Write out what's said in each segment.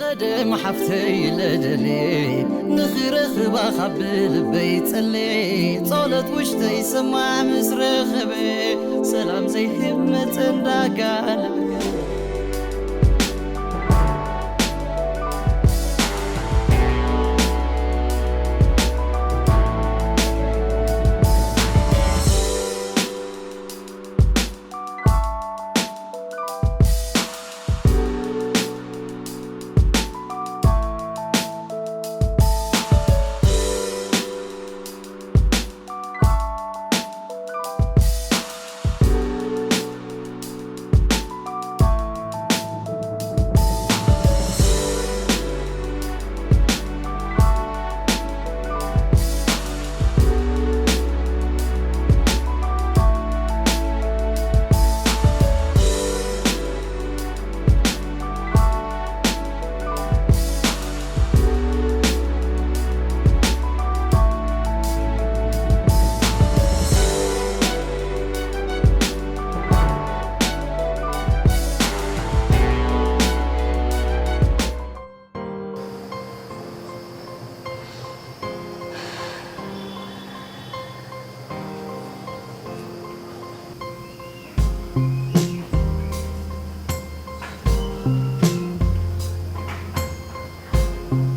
ቀደም ሓፍተይ ለደሌ ንኽረኽባ ካብ ልበይ ጸሌ ጸሎት ውሽጠይ ሰማዕ ምስ ረኸበ ሰላም ዘይህብ መጸ እንዳጋለ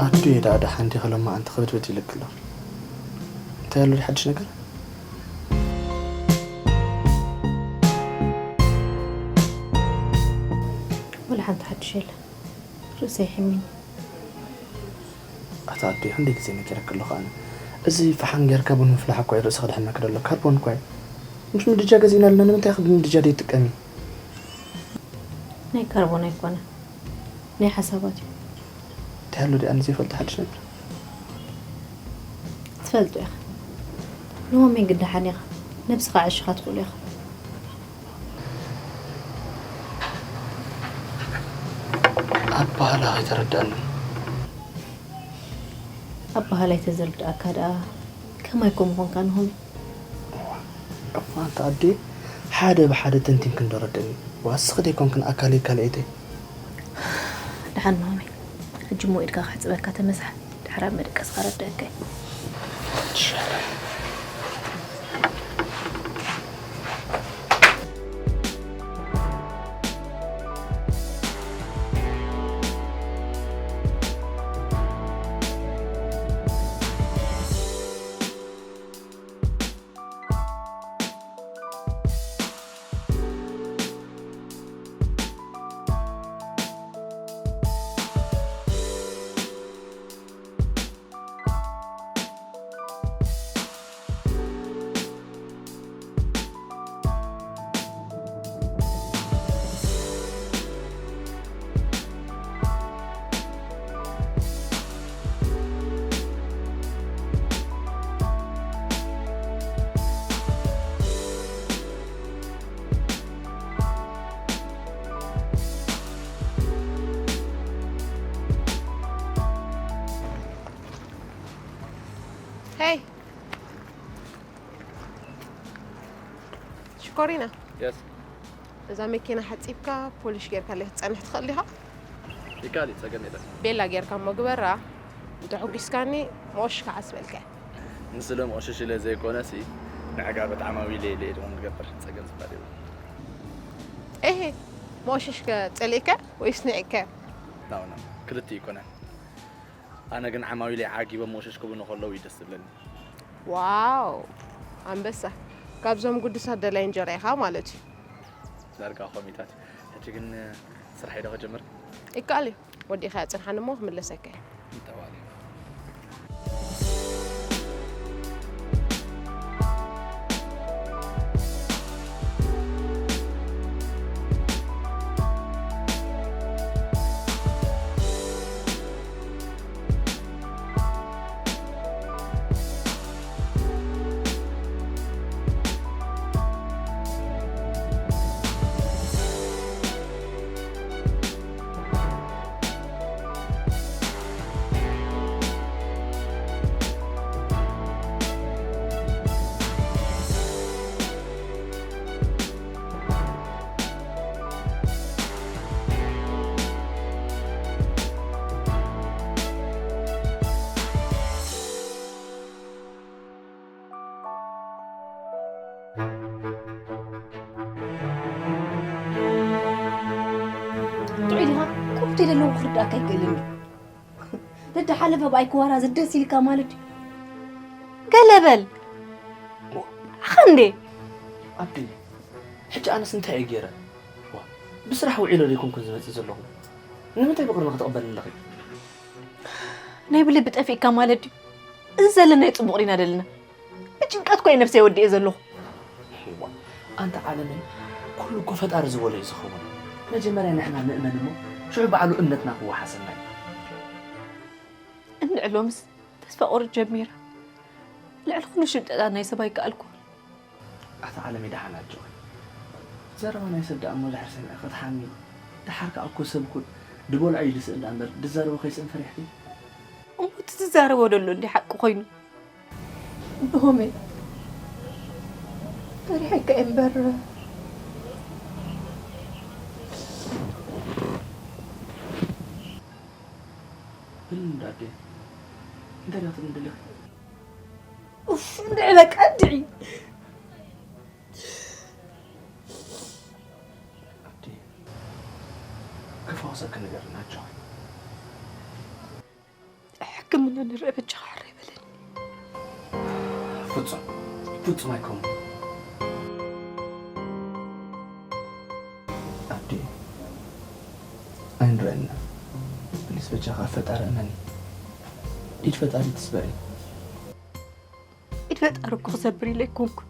ኣዱ የዳ ኣዳ ሓንቲ ከለማ ኣንቲ ክብትብት ይልክሎ እንታይ ያሉ ሓድሽ ነገር ወላ ሓንቲ ሓድሽ የለ ርእሰይ ሕሚኒ ኣታ ኣዱ ክንደይ ግዜ ነጊረክ ኣለኹ ኣነ እዚ ፈሓም ጌርካ ቡን ምፍላሕ እኮ እዩ ርእስኺ ድሕነክ ደሎ ካርቦን እኮ እዩ ምሽ ምድጃ ገዚእና ኣለና ንምንታይ ኢኺ ብምድጃ ደይትጥቀሚ ናይ ካርቦን ኣይኮነ ናይ ሓሳባት እዩ እንታይ ኣሎ ዲኣ ንዘይፈልጦ ሓድሽ ነገር ትፈልጡ ኢኻ ንሆሜን ግዳሓን ኢኻ ነብስኻ ዕሽኻ ትኽእሉ ኢኻ ኣባህላ ከይተረዳእኒ ኣባህላ ይተዘርድኣካ ደኣ ከማይ ኮም ኾንካ ንሆሜ እሞ ኣንቲ ኣዴ ሓደ ብሓደ ተንቲንክን ዶ ረደኒ ዋስኺ ደይኮንክን ኣካለይ ካልአይተይ ደሓን ንሆሜ ሕጂ እሞ ኢድካ ክሕፅበካ ተመሳሕ ድሕር ኣብ መደቀስካ ረድአካ እዩ Hey. ሽኮሪና የስ እዛ መኪና ሓፂብካ ፖሊሽ ጌርካለይ ክትፀንሕ ትኽእል ዲኻ ይካል እዩ ፀገም የለን ቤላ ጌርካ እሞ ግበራ እንተሐጒስካኒ መወሽካ ዓስበልካ ንስለ መቆሸሽ ኢለ ዘይኮነ ሲ ንዕጋበት ዓማዊለ ኢለ ኢልዎም ዝገብር ፀገም ዝበሃል የብሉ ኤሄ መወሸሽከ ፀሊእከ ወይስ ንዕከ ናውና ክልቲኡ ይኮነን ኣነ ግን ዓማዊለ ዓጊቦም መቆሸሽ ክብሉ ከለዉ እዩ ደስ ዝብለኒ ዋው ኣንበሳ ካብዞም ግዱሳት ደላይ እንጀራ ኢኻ ማለት እዩ ዳርጋ ኮሚታት ሕጂ ግን ስራሕ ኢዶ ክጀምር ይከኣል እዩ ወዲኻ ጽንሓኒ እሞ ክምለሰካ እየ እንተባለ ዘለዉ ክርዳእካ ኣይክእልን እዩ። ደደ ሓለፈ ብኣይ ክዋራ ዝደስ ኢልካ ማለት እዩ። ገለ በል። ኣኸ እንዴ? ኣዲ፣ ሕጂ ኣነስ እንታይ እየ ገይረ? ዋ፣ ብስራሕ ውዒለ ዶ ኣይኮንኩን ዝመጽእ ዘለኹ? ንምንታይ ብቕድሚ ክትቕበል ኣለኺ? ናይ ብልቢ ጠፊእካ ማለት ድዩ? እዚ ዘለና ጽቡቕ ዲና ደለና? ብጭንቀት እኮ እየ ነብሰይ ወዲኤ ዘለኹ። ዋ፣ ኣንታ ዓለመይ፣ ኩሉ እኮ ፈጣሪ ዝበሎ እዩ ዝኸውን። መጀመርያ ንሕና ንእመን እሞ፣ ሽዑ ባዕሉ እምነትና ክወሓሰና እዩ። እንድዒ ሎምስ ተስፋ ቆርጽ ጀሚረ። ልዕሊ ኩሉ ሽምጠጣ ናይ ሰብ ኣይከኣልኩን። ኣታ ዓለመይ ደሓን ኣጆኺ። ዘረባ ናይ ሰብ ደኣ እሞ ድሕሪ ሰሚዐ ክትሓሚ። ደሓር ከኣ እኮ ሰብ ኩን ድበልዖ እዩ ዝስእን ደኣ እምበር ድዛረቦ ከይስእን ፈሪሕኪ? እሞ እቲ ዝዛረቦ ደሎ እንዲ ሓቂ ኮይኑ? ናሆመይ፣ ፈሪሐካ እየ እምበር። በል እንዳ ኣዴ፣ እንታይ ዲኻ ትብል ዘለኺ? ኡፍ፣ እንድዒ በቃ፣ እንድዒ። ኣዴ፣ ክፈወሰኪ ንገርኒ ኣጆኺ። ሕክምና ንርአ በጃኻ ሕራይ በለኒ። ፍጹም፣ ፍጹም ኣይከውንን። ኣዴ፣ ኣይንረአና። ፕሊስ በጃኻ ኣብ ፈጣሪ እመኒ። ኢድ ፈጣሪ ትስበር እዩ። ኢድ ፈጣሪ እኮ ክሰብር ኢለ ኣይኮንኩን።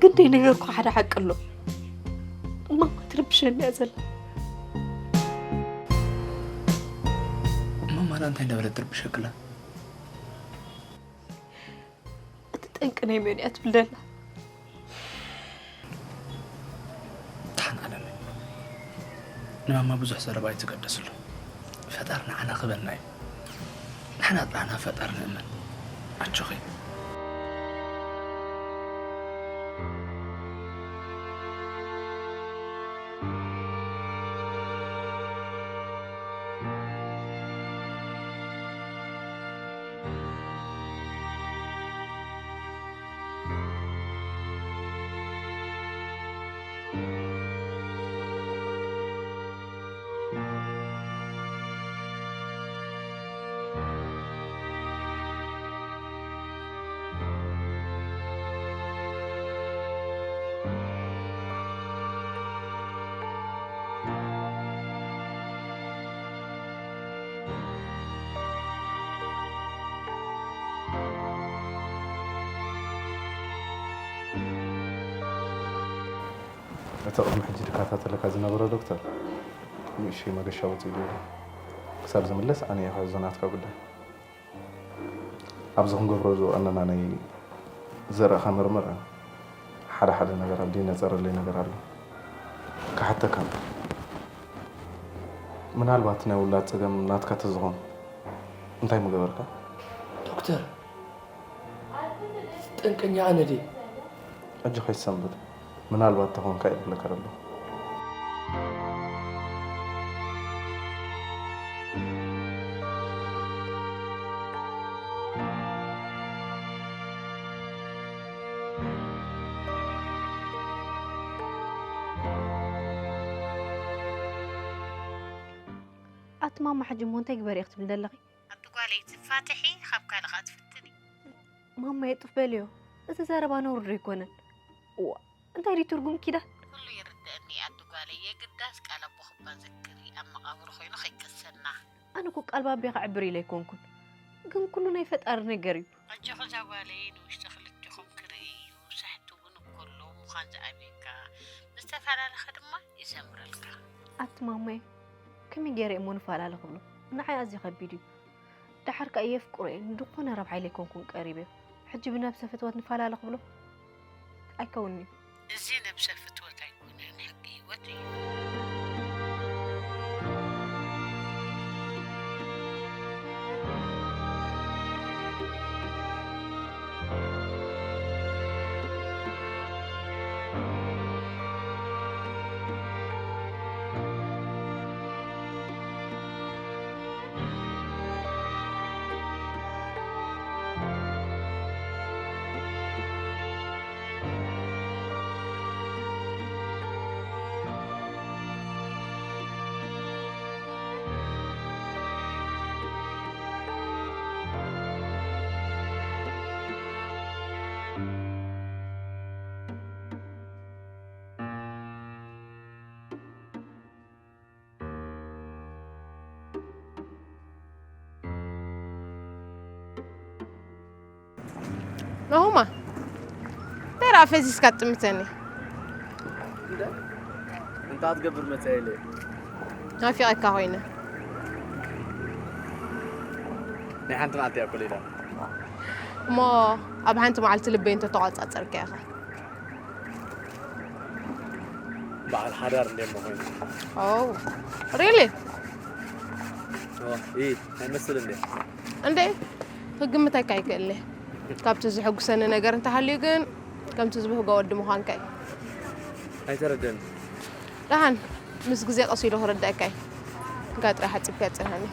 ግን ደይነገርኩ ሓደ ሓቂ ኣሎ። ማማ ትርብሸኒ እያ ዘላ። ማማ ደኣ እንታይ እንዳበለት ትርብሸክላ? እቲ ጠንቂ ናይ መን እያ ትብል ዘላ? ደሓን ዓለመይ፣ ንማማ ብዙሕ ዘረባ ኣይትገደስሉ። ፈጣሪ ንዓና ክበና እዩ። ንሕና ጥራሕ ናብ ፈጣሪ ንእመን። ኣጆኺ። እቲ ቅድሚ ሕጂ ዝከታተለካ ዝነበረ ዶክተር ንእሽተይ መገሻ ወፂኡ ኢሉ ክሳብ ዝምለስ ኣነ እየ ክሕዞ ናትካ ጉዳይ። ኣብዚ ክንገብሮ ዝወኣነና ናይ ዘርእኻ ምርምር ሓደ ሓደ ነገር ኣሎ፣ ይነፀረለይ ነገር ኣሎ። ክሓተካ ምናልባት ናይ ውላድ ፀገም ናትካ ተዝኾን እንታይ ምገበርካ? ዶክተር፣ ጠንቀኛ ኣነ ድየ? ሕጂ ከይትሰንብድ፣ ምናልባት ተኾንካ እየ ዝብለካ ዘለኹ። ኣቲ ማማ፣ ሕጂ እሞ እንታይ ግበሪ ኢኺ ትብሊ ዘለኺ? ኣቲ ጓለይ፣ ትፋትሒ ካብ ካልእ ከኣ ትፍትኒ። ማማ፣ የጡፍ በልዮ። እዚ ዘረባ ነውሪ ዶ ኣይኮነን? እዋ፣ እንታይ ድዩ ትርጉም ኪዳን? ኩሉ ይርድኣኒ ኣቲ ጓለይ፣ የግዳስ ቃል ኣቦኺ እባ ዘክሪ፣ ኣብ መቓብሩ ኮይኑ ከይከሰና። ኣነ እኮ ቃል ባቤ ከዕብር ኢለ ኣይኮንኩን። ግን ኩሉ ናይ ፈጣሪ ነገር እዩ። ኣጆኺ እዛ ጓለይ፣ ንውሽጢ ክልቲኹም ክርኢ እዩ። ሳሕቲ እውን እኮ ኣሎ፣ ምዃን ዝኣበየካ። ምስ ተፈላለኸ ድማ ይሰምረልካ። ኣቲ ማማይ፣ ከመይ ገይረ እሞ ንፈላለ ክብሎ? ንዓይ ኣዝዩ ከቢድ እዩ። ደሓር ከኣ የፍቅሮ እየ፣ ንድኾነ ረብሓ ኢለ ኣይኮንኩን ቀሪበዮ። ሕጂ ብነብሰ ፍትወት ንፈላለ ክብሎ? ኣይከውንን እዩ። እዚ ነብሰ ፍትወት ኣይኮነን፣ ሕጊ ህይወት እዩ። ናሆማ፣ እንታይ ደኣ ፈዚዝካ ትጥምተኒ? እንደ እንታ ትገብር መጸ ኢለ ናፊቐካ ኮይነ። ናይ ሓንቲ መዓልቲ እያ ኮሊላ። እሞ ኣብ ሓንቲ መዓልቲ ልበይ እንተተቋጻጸርካ ኢኻ። በዓል ሓዳር እንደ እሞ ኮይኑ። ኦ፣ ሪሊ? ኦ፣ ኢ፣ ኣይመስል እንደ እንዴ፣ ክግምተካ ኣይክእልኒ። ካብቲ ዝሕጉሰኒ ነገር እንተሃልዩ ግን፣ ከምቲ ዝብህጎ ወዲ ምዃንካ እዩ። ኣይተረደን። ደሓን፣ ምስ ግዜ ቀስ ኢሉ ክርደአካ እዩ። እንካ ጥራይ ሓጺብካ ጽንሃኒ።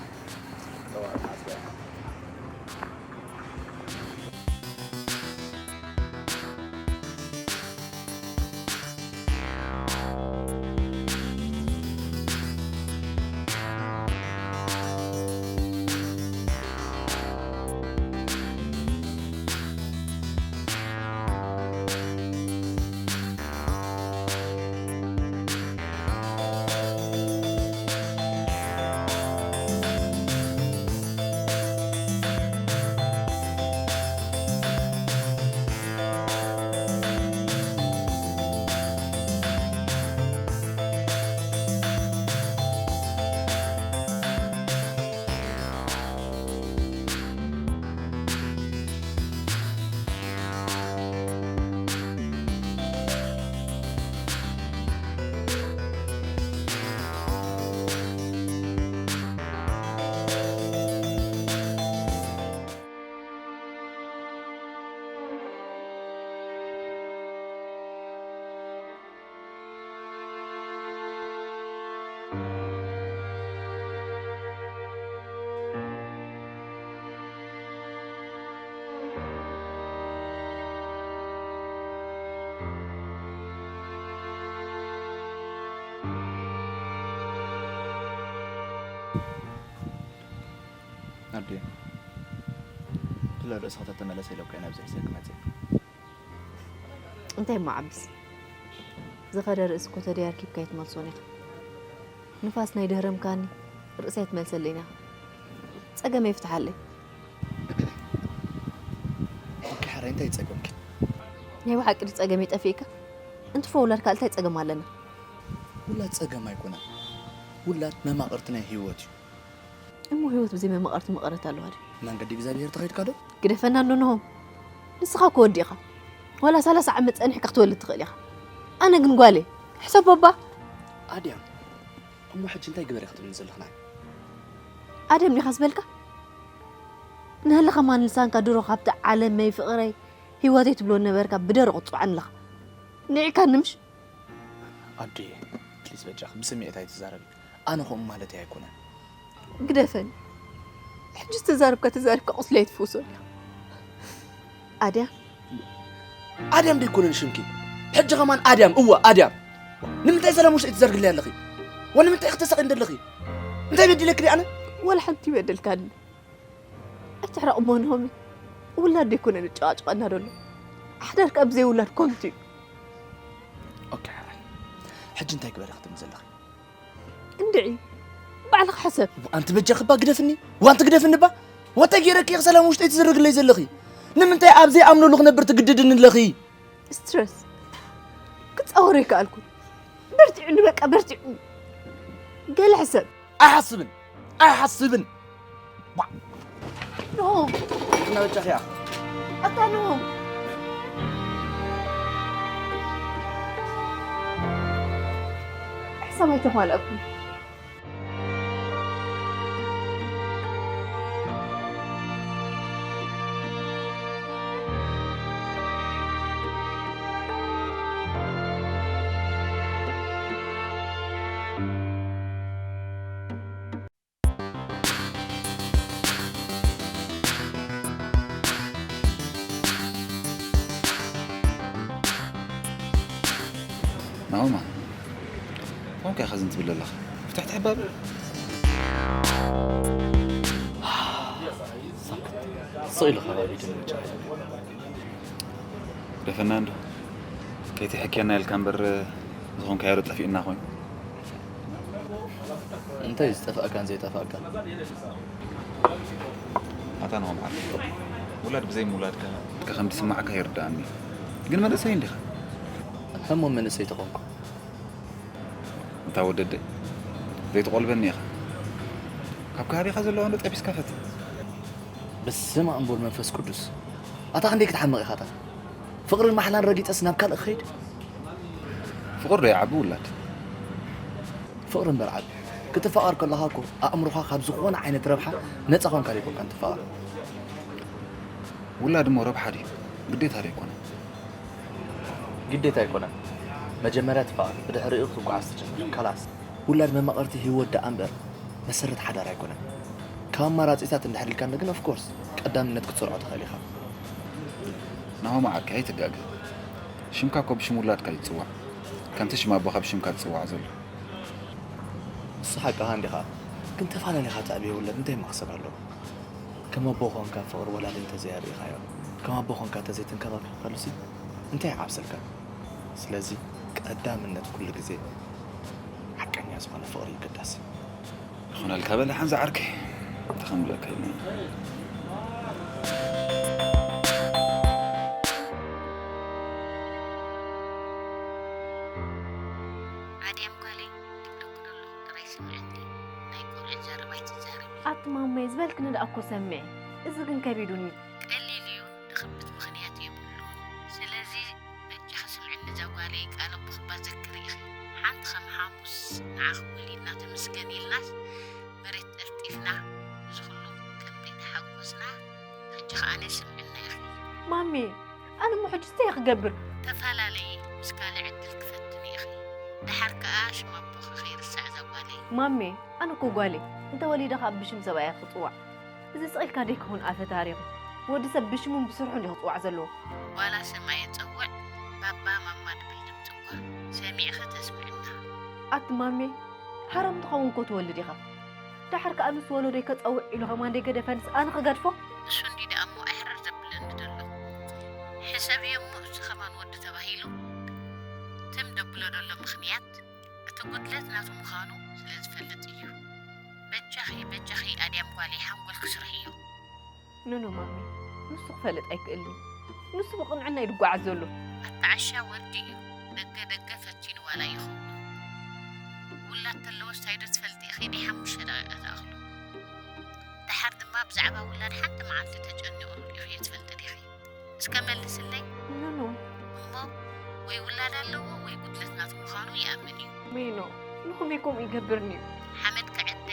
ኣዴ፣ ክላ ርእስኻ ተተመለሰ ኢለ እኮ እየ ናብዚ ሒዘ ክመጽእ። እንታይ እሞ ዓብስ፣ ዝኸደ ርእሲ እኮ ተደይ ኣርኪብካ ኣይትመልሶን ኢኻ። ንፋስ ናይ ደህረምካኒ ርእሰይ ትመልሰለይን ኢኻ። ጸገመይ ፍትሓለይ። ኦኬ፣ ሕራይ እንታይ ጸገምኪ? ናይ ብሓቂ ድዩ ጸገመይ ጠፊእካ? እንትፎ ውላድ ካልእ እንታይ ጸገም ኣለና? ውላድ ጸገም ኣይኮነን። ውላድ መማቕርቲ ናይ ህይወት እዩ። እሞ ህይወት ብዘይ መማቕርቲ መቐረት ኣለዋ ድዩ? መንገዲ እግዚኣብሔር ተኸይድካ ዶ? ግደፈና እንዶ ንሆም። ንስኻ እኮ ወዲ ኢኻ። ዋላ ሰላሳ ዓመት ጸኒሕካ ክትወልድ ትኽእል ኢኻ። ኣነ ግን ጓል እየ። ሕሰቦ እባ። ኣድያም፣ እሞ ሕጂ እንታይ ግበር ኢኻ ትብልኒ ዘለኽና? ኣድያም ዲኻ ዝበልካ? ንህሊ ከማን ልሳንካ ድሮ ካብቲ ዓለመይ ፍቕረይ ህይወተይ ትብሎ ነበርካ ብደረቑ ትጽውዓኒ ኣለኻ። ንዒካ ንምሽ? ኣዱየ፣ ፕሊዝ በጃኺ ብስምዒት ኣይትዛረቢ። ኣነ ከምኡ ማለተይ ኣይኮነን። ግደፈኒ። ሕጂ ዝተዛረብካ ተዛሪብካ ቁስለይ ትፍውሶ ኣለኻ። ኣድያም። ኣድያም ደይኮነን ሽምኪ። ሕጂ ከማን ኣድያም፣ እወ ኣድያም። ንምንታይ ሰላም ውሽጢ ትዘርግለይ ኣለኺ? ወ ንምንታይ ክትተሳቒ እንደለኺ? እንታይ በዲለኪ ድየ ኣነ? ወላ ሓንቲ ይበደልካኒ። ኣይትሕረቕ እሞ ንሆሚ። ውላድ ደይኮነ ንጨቓጨቐና ደሎ። ሓዳርካ ብዘይ ውላድ ኮንቱ እዩ። ኦኬ፣ ሓራይ። ሕጂ እንታይ ግበሪ ክትብሊ ዘለኺ? እንድዒ፣ ባዕልኻ ሕሰብ። ኣንቲ በጃኺ እባ ግደፍኒ። ዋንቲ ግደፍኒ እባ። ወታይ ገይረኪ ኢኺ ሰላም ውሽጠይ ትዝርግለይ ዘለኺ? ንምንታይ ኣብ ዘይኣምነሉ ክነብር ትግድድኒ ኣለኺ? ስትረስ ክጻወር ኣይከኣልኩን። በርቲዑኒ፣ በቃ በርቲዑኒ። ገለ ሕሰብ። ኣይሓስብን። ኣይሓስብን። ኖ፣ እና በጃኺ እያ። ኣታ ኖ። ሕሳብ ኣይተማልኣኩን። ናኦማ፣ ኮንካ ኢኻ ዝን ትብል ኣለኻ? ፍትሕ ትሕባብ። ሳክት። ስቕ ኢሉ ከባቢ ድንቻ። ደፈና እንዶ። ከይትሕከና ኢልካ እምበር፣ ዝኾንካዮ ዶ ጠፊእና ኮይኑ? እንታይ ዝጠፋእካን ዘይጠፋእካን? ኣታ ንኹም ዓርኩ። ውላድ ብዘይ ምውላድካ ከም ዝስማዓካ ይርዳእኒ። ግን መንእሰይ እንዲኻ። ሕሙም መንእሰይ ተኾንኩ። እንታ ወደደይ፣ ዘይትቖልበኒ ኢኻ። ካብ ከባቢኻ ዘለዋ እንዶ ጠቢስካ ፈትን። በስመ ኣብ ወወልድ መንፈስ ቅዱስ። ኣታ ክንደይ ክትሓምቕ ኢኻ ኣታ? ፍቕርን ማሕላን ረጊጸስ ናብ ካልእ ክኸይድ? ፍቕሪ ዶ ይዓቢ ውላድ? ፍቕሪ እምበር ዓቢ። ክትፋቐር ከለኻ እኮ ኣእምሮኻ ካብ ዝኾነ ዓይነት ረብሓ ነጻ ኮንካ ዘይኮንካን ትፋቐር። ውላድ እሞ ረብሓ ድዩ? ግዴታ ዶ ኣይኮነን? ግዴታ ኣይኮነን። መጀመርያ ትፋቐር፣ ብድሕሪኡ ክትጓዓዝ ትጅምር። ካላስ። ውላድ መማቕርቲ ህይወት ደኣ እምበር መሰረት ሓዳር ኣይኮነን። ካብ ኣማራጺታት እንድሕር ኢልካኒ ግን፣ ኦፍ ኮርስ፣ ቀዳምነት ክትሰርዖ ትኽእል ኢኻ። ናሆም ዓርከይ፣ ኣይትጋገ። ሽምካ እኮ ብሽም ውላድካ እዩ ዝጽዋዕ። ከምቲ ሽም ኣቦኻ ብሽምካ ዝጽዋዕ ዘሎ። ንሱ ሓቅኻ እንዲኻ፣ ግን ተፈላለኻ ተዕብዮ ውላድ እንታይ መቕሰድ ኣለዎ? ከም ኣቦ ኾንካ ፍቕሪ ወላዲ እንተዘይኣርኢኻዮ፣ ከም ኣቦ ኾንካ እንተዘይተንከባኺብካሉሲ እንታይ ይዓብሰልካ? ስለዚ ቀዳምነት ኩሉ ግዜ ሓቀኛ ዝኾነ ፍቕሪ ይግዳስ። ይኹነልካ በል ሓንዛ ዓርከይ፣ እንታይ ከም ዝብለካ ኢለኒ። ኣድያም ጓለይ፣ ትብለኩ ዘለኹ ጥራይ ስምዕኒ፣ ናይ ቆልዑ ዘረባ ኣይትዛረቢ። ኣቲ ማማይ ዝበልክኒ ደኣ እኮ ሰሚዐ፣ እዚ ግን ከቢዱኒ። ቀሊል እዩ፣ ድኽምት ምኽንያት የብሉን። ስለዚ በጃኺ ስምዕኒ እዛ ጓለይ፣ ቃል ኣቦኺ እባ ዘክሪ ኢኺ። ሓንቲ ከም ሓሙስ ንዓኺ ወሊድና ተመስገን ኢልናስ መሬት ጠፍጢፍና፣ እዚ ኩሉ ከም ዘይተሓጎስና፣ ሕጂ ከኣ ስምዕና ኢኺ። ማሚ፣ ኣነ እሞ ሕጂ እንታይ ክገብር? ተፈላለዪ፣ ምስ ካልእ ዕድል ክፈትኒ ኢኺ። ደሓር ከኣ ሽም ኣቦኺ ከይርሳዕ እዛ ጓለይ። ማሚ፣ ኣነ እኮ ጓለይ እንተወሊደ ከኣ ብሽም ሰብኣያ ክጽዋዕ። እዚ ስቕ ኢልካ ደይከውን ኣፈ ታሪኹ። ወዲ ሰብ ብሽሙን ብስርሑን እዩ ክጽዋዕ ዘለዎ። ዋላ ስም ኣየጸውዕ፣ ባባ ማማ ድብል ድምጺ እኳ ሰሚዕኺ ተስምዕና። ኣቲ ማሜ፣ ሓራም ትኸውን እኮ ትወልድ ኢኻ። ደሓር ከኣ ንሱ ወለዶይ ከጸውዕ ኢሉ ከማን ደይገደፈንስ ኣነ ክገድፎ? እሱ እንዲ ደኣ እሞ ኣሕርር ዘብለኒ ዘሎ። ሕሰብዮ እሞ እሱ ከማን ወዲ ተባሂሉ ትም ደብሎ ዘሎ ምኽንያት እቲ ጉድለት ናቱ ምዃኑ ስለ ዝፈልጥ እዩ። በጃኺ፣ በጃኺ ኣድያም ጓለይ ሓንጎልኪ ስርሕዮ። ኖኖ ማሚ፣ ንሱ ክፈልጥ ኣይክእልን። ንሱ ብቕንዕና እዩ ዝጓዓዝ ዘሎ። ኣታ ዓሻ ወዲ እዩ። ደገ ደገ ፈቲኑ ዋላ ይኸውን። ውላድ ተለወስ ታይ ዶ ትፈልጢ ኢኺ? ናይ ሓሙሽተ ደቂቃ ትኣኽሎ። ደሓር ድማ ብዛዕባ ውላድ ሓንቲ መዓልቲ ተጨኒቑ ርኢኽዮ ትፈልጢ ዲኺ? እስከ መልስለይ። ኖኖ። እሞ ወይ ውላድ ኣለዎ ወይ ጉድለት ናቱ ምዃኑ ይኣምን እዩ። ሜኖ፣ ንኹም ከምኡ ይገብርኒ እዩ። ሓመድ ክዕደ፣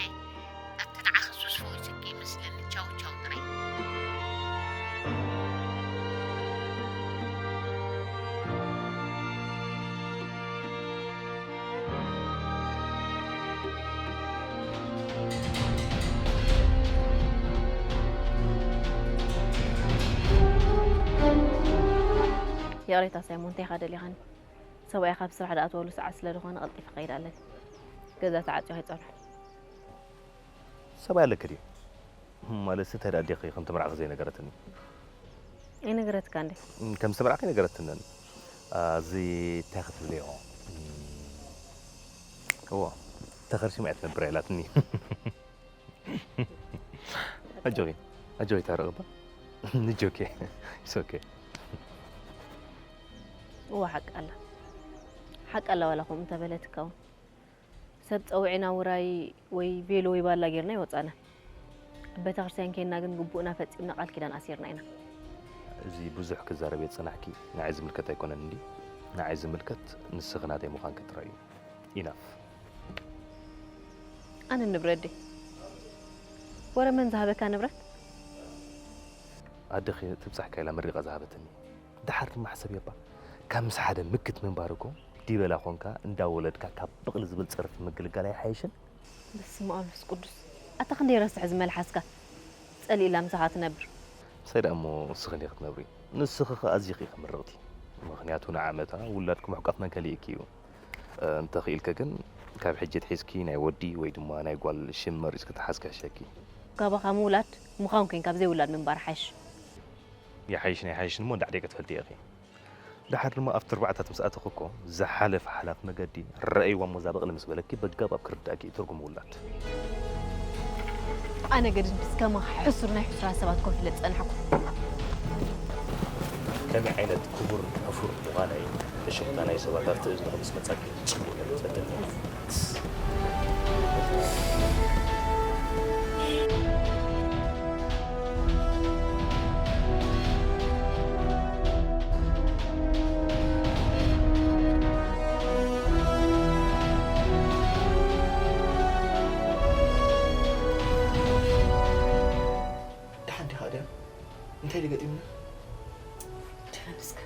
ኣብቲ ንዓኺ ሱስ ፈዊስኪ ይመስለኒ። ቻው ቻው ጥራይ። ይቕሬታ ሳይሞን፣ እንታይ ኢኻ ደሊኻኒ? ሰብኣይ ካብ ስራሕ ዝኣተወሉ ሰዓት ስለ ዝኾነ ቀልጢፈ ክኸይድ ኣለኒ። ገዛ ተዓጽዩ ከይጸንሑ። ሰብኣይ ኣለኪ ድዩ? ማለትሲ እንታይ ደኣ ኣዴኺ ከም ትምርዓኺ ዘይነገረትኒ? ኣይነገረትካን ድያ? እም፣ ከም ዝተመርዓኺ ኣይነገረትንን። ኣዚ እንታይ ክትብልዮ? እም፣ እዎ፣ ተኸርሺማ እያ ትነብር ኢላትኒ። ኣጆኺ፣ ኣጆኺ ታረቕ እባ። ንጆኪ፣ it's okay። እዋ ሓቂ ኣላ። ሓቂ ኣላ ዋላ ከምኡ እንተበለት ከውን። ሰብ ጸዊዕና ውራይ ወይ ቬሎ ወይ ባላ ጌርና ኣይወጻእናን። ኣብ ቤተክርስትያን ኬንና ግን ግቡእና ፈጺምና ቃል ኪዳን ኣሲርና ኢና። እዚ ብዙሕ ክዛረብ እየ ዝጸናሕኪ። ንዓይ ዝምልከት ኣይኮነን እንድዩ። ንዓይ ዝምልከት ንስኺ ናተይ ምዃንኪ ጥራይ እዩ። ኢናፍ። ኣነ ንብረት ድየ? ወረ መን ዝሃበካ ንብረት? ኣደኺ ትብጻሕካ ኢላ መሪቓ ዝሃበትኒ። ደሓር ድማ ሕሰብዮ እባ። ካብ ምስ ሓደ ምክት ምንባር እኮ ዲበላ ኾንካ እንዳወለድካ ካብ በቕሊ ዝብል ጸርፊ ምግልጋል ኣይሓይሽን? በስመ ኣብ መንፈስ ቅዱስ። ኣታ ክንደይ ረስሕ እዚ መልሓስካ። ጸሊእላ ምሳኻ ትነብር። ምሳይ ደኣ እሞ ንስኺ እንዲኺ ክትነብሪ። ንስኺ ኸኣ ኣዚኺ ኢኺ ምርቕቲ። ምኽንያቱ ንዓመታ ውላድኪ ምሕቋፍ መን ከሊእኪ እዩ? እ፣ እንተኽኢልኪ ግን ካብ ሕጂ ኣትሒዝኪ ናይ ወዲ ወይ ድማ ናይ ጓል ሽም መሪጽኪ ተሓዝ ክሕሸኪ። ካባኻ ምውላድ ምዃን ኮይንካ ብዘይ ውላድ ምንባር ሓይሽ። ይሓይሽን ኣይሓይሽን እሞ እንዳ ዓዲቕኪ ትፈልጢ ኢኺ። ደሓር ድማ ኣብቲ ኣርባዕታት ምስ ኣተኹ እኮ ዝሓለፈ ሓላፍ መገዲ ረኣይዋ እሞ እዛ በቕሊ ምስ በለኪ በጋብ ኣብ ክርዳእኪ እዩ ትርጉም ውላድ። ኣነ ገድንስ ከማኻ ሕሱር ናይ ሕሱራን ሰባት ኮን ፍለጥ ጸናሕኩ። ከመይ ዓይነት ክቡር ሕፉር ምዃነይ፣ እሽቕታ ናይ ሰባት ኣርትእ ዝንኹ ምስ መጻኪ ጽቡቕ ገለ ጸደኒ። ደሓን ዲኻ ኣድያም? እንታይ ድዩ ገጢሙና? ደሓን እስከ።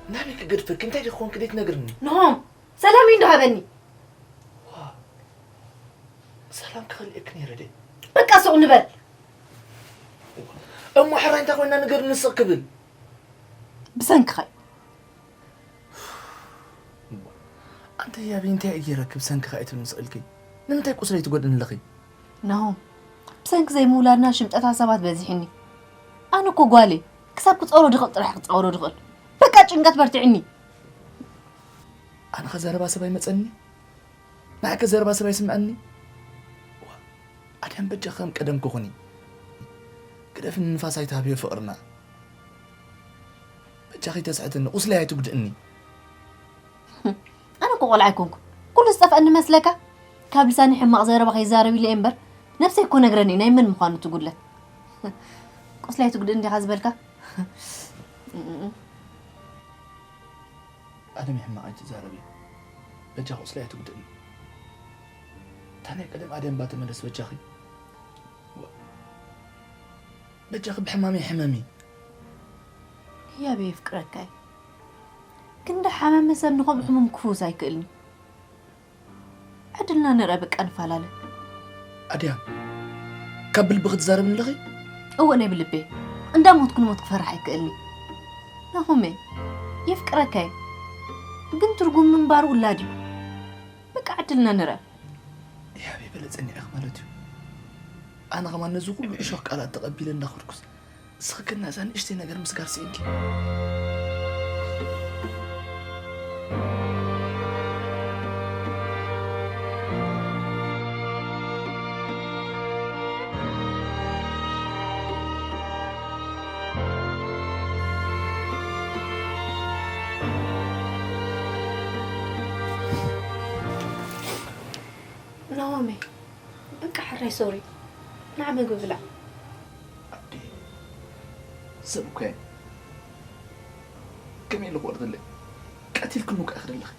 ናበይ ክገድፈኪ? እንታይ ድዩ ክኾንኪ? ደይ ትነግርኒ? ንሆም! ሰላም እዩ እንዶ ሃበኒ። ዋ፣ ሰላም ክኸልእክ ነይረ ደይ? በቃ ስቕ ንበል። እሞ ሕራይ እንታይ ኮይና ንገርኒ ስቕ ክብል? ብሰንክኻ እዩ። ኣንተ ያቢ እንታይ እየ ገይረክ ብሰንክኻ እዩ ትብል ንስቕልኪ? ንምንታይ ቁስለይ ትጎድእኒ ኣለኺ? ናሆም፣ ብሰንኪ ዘይምውላድና ሽምጠታት ሰባት በዚሕኒ። ኣነ እኮ ጓል እየ። ክሳብ ክጸውሮ ድኽእል ጥራሕ ክጻውሮ ድኽእል። በቃ ጭንቀት በርትዕኒ። ኣነ ከ ዘረባ ሰብ ኣይመጸኒ? ንዓይ ከ ዘረባ ሰብ ኣይስምዐኒ? ዋ፣ ኣድያም በጃ ከም ቀደም ክኹኒ። ግደፍኒ ንፋስ ኣይትሃብዮ ፍቕርና። በጃኺ ተስሕትኒ፣ ቁስለይ ኣይትጉድእኒ። ኣነ እኮ ቆልዓ ኣይኮንኩ። ኩሉ ዝጠፍአኒ መስለካ? ካብ ልሳኒ ሕማቕ ዘረባ ከይዛረብ ኢለ እየ እምበር፣ ነብሰይ እኮ ነግረኒ ናይ መን ምዃኑ እቲ ጉድለት። ቁስለይ ኣይትጉድእኒ ዲኻ ዝበልካ? ኣነ ሕማቕ ኣይትዛረቢ። በጃ ቁስለይ ኣይትጉድእኒ። እታ ናይ ቀደም ኣድያም እባ ተመለስ በጃኺ። በጃኺ ብሕማመይ ሕመሚ። ህያብ የፍቅረካ እዩ። ግን ዳሓመመ ሰብ ንኸምኡ ሕሙም ክፍውስ ኣይክእልን እዩ። ዕድልና ንርኣ በቃ ንፈላለ። ኣድያም፣ ካብ ብልቢ ክትዛረብኒ ኣለኺ? እወ ናይ ብልበይ። እንዳ ሞትኩ ንሞት ክፈርሕ ኣይክእልን እዩ። ናሆመይ፣ የፍቅረካ እዩ። ግን ትርጉም ምንባሩ ውላድ እዩ። በቃ ዕድልና ንርኣ። ያበይ በለ ጸኒዕኽ ማለት እዩ። ኣነ ኸማን ነዚ ኩሉ እሾኽ ቃላት ተቐቢለ እንዳኸድኩስ፣ እስኺ ግን ነዛ ንእሽተይ ነገር ምስጋር ስኢንኪ። ናሆመይ፣ በቃ ሕራይ ሶሪ። ንዓ ምግቢ ብላዕ። ኣዴ፣ ሰብ እኮ እየ። ከመይ ኢለ ክወርደለ? ቀቲልክኒ እኮ ኢኺ ዘለኺ።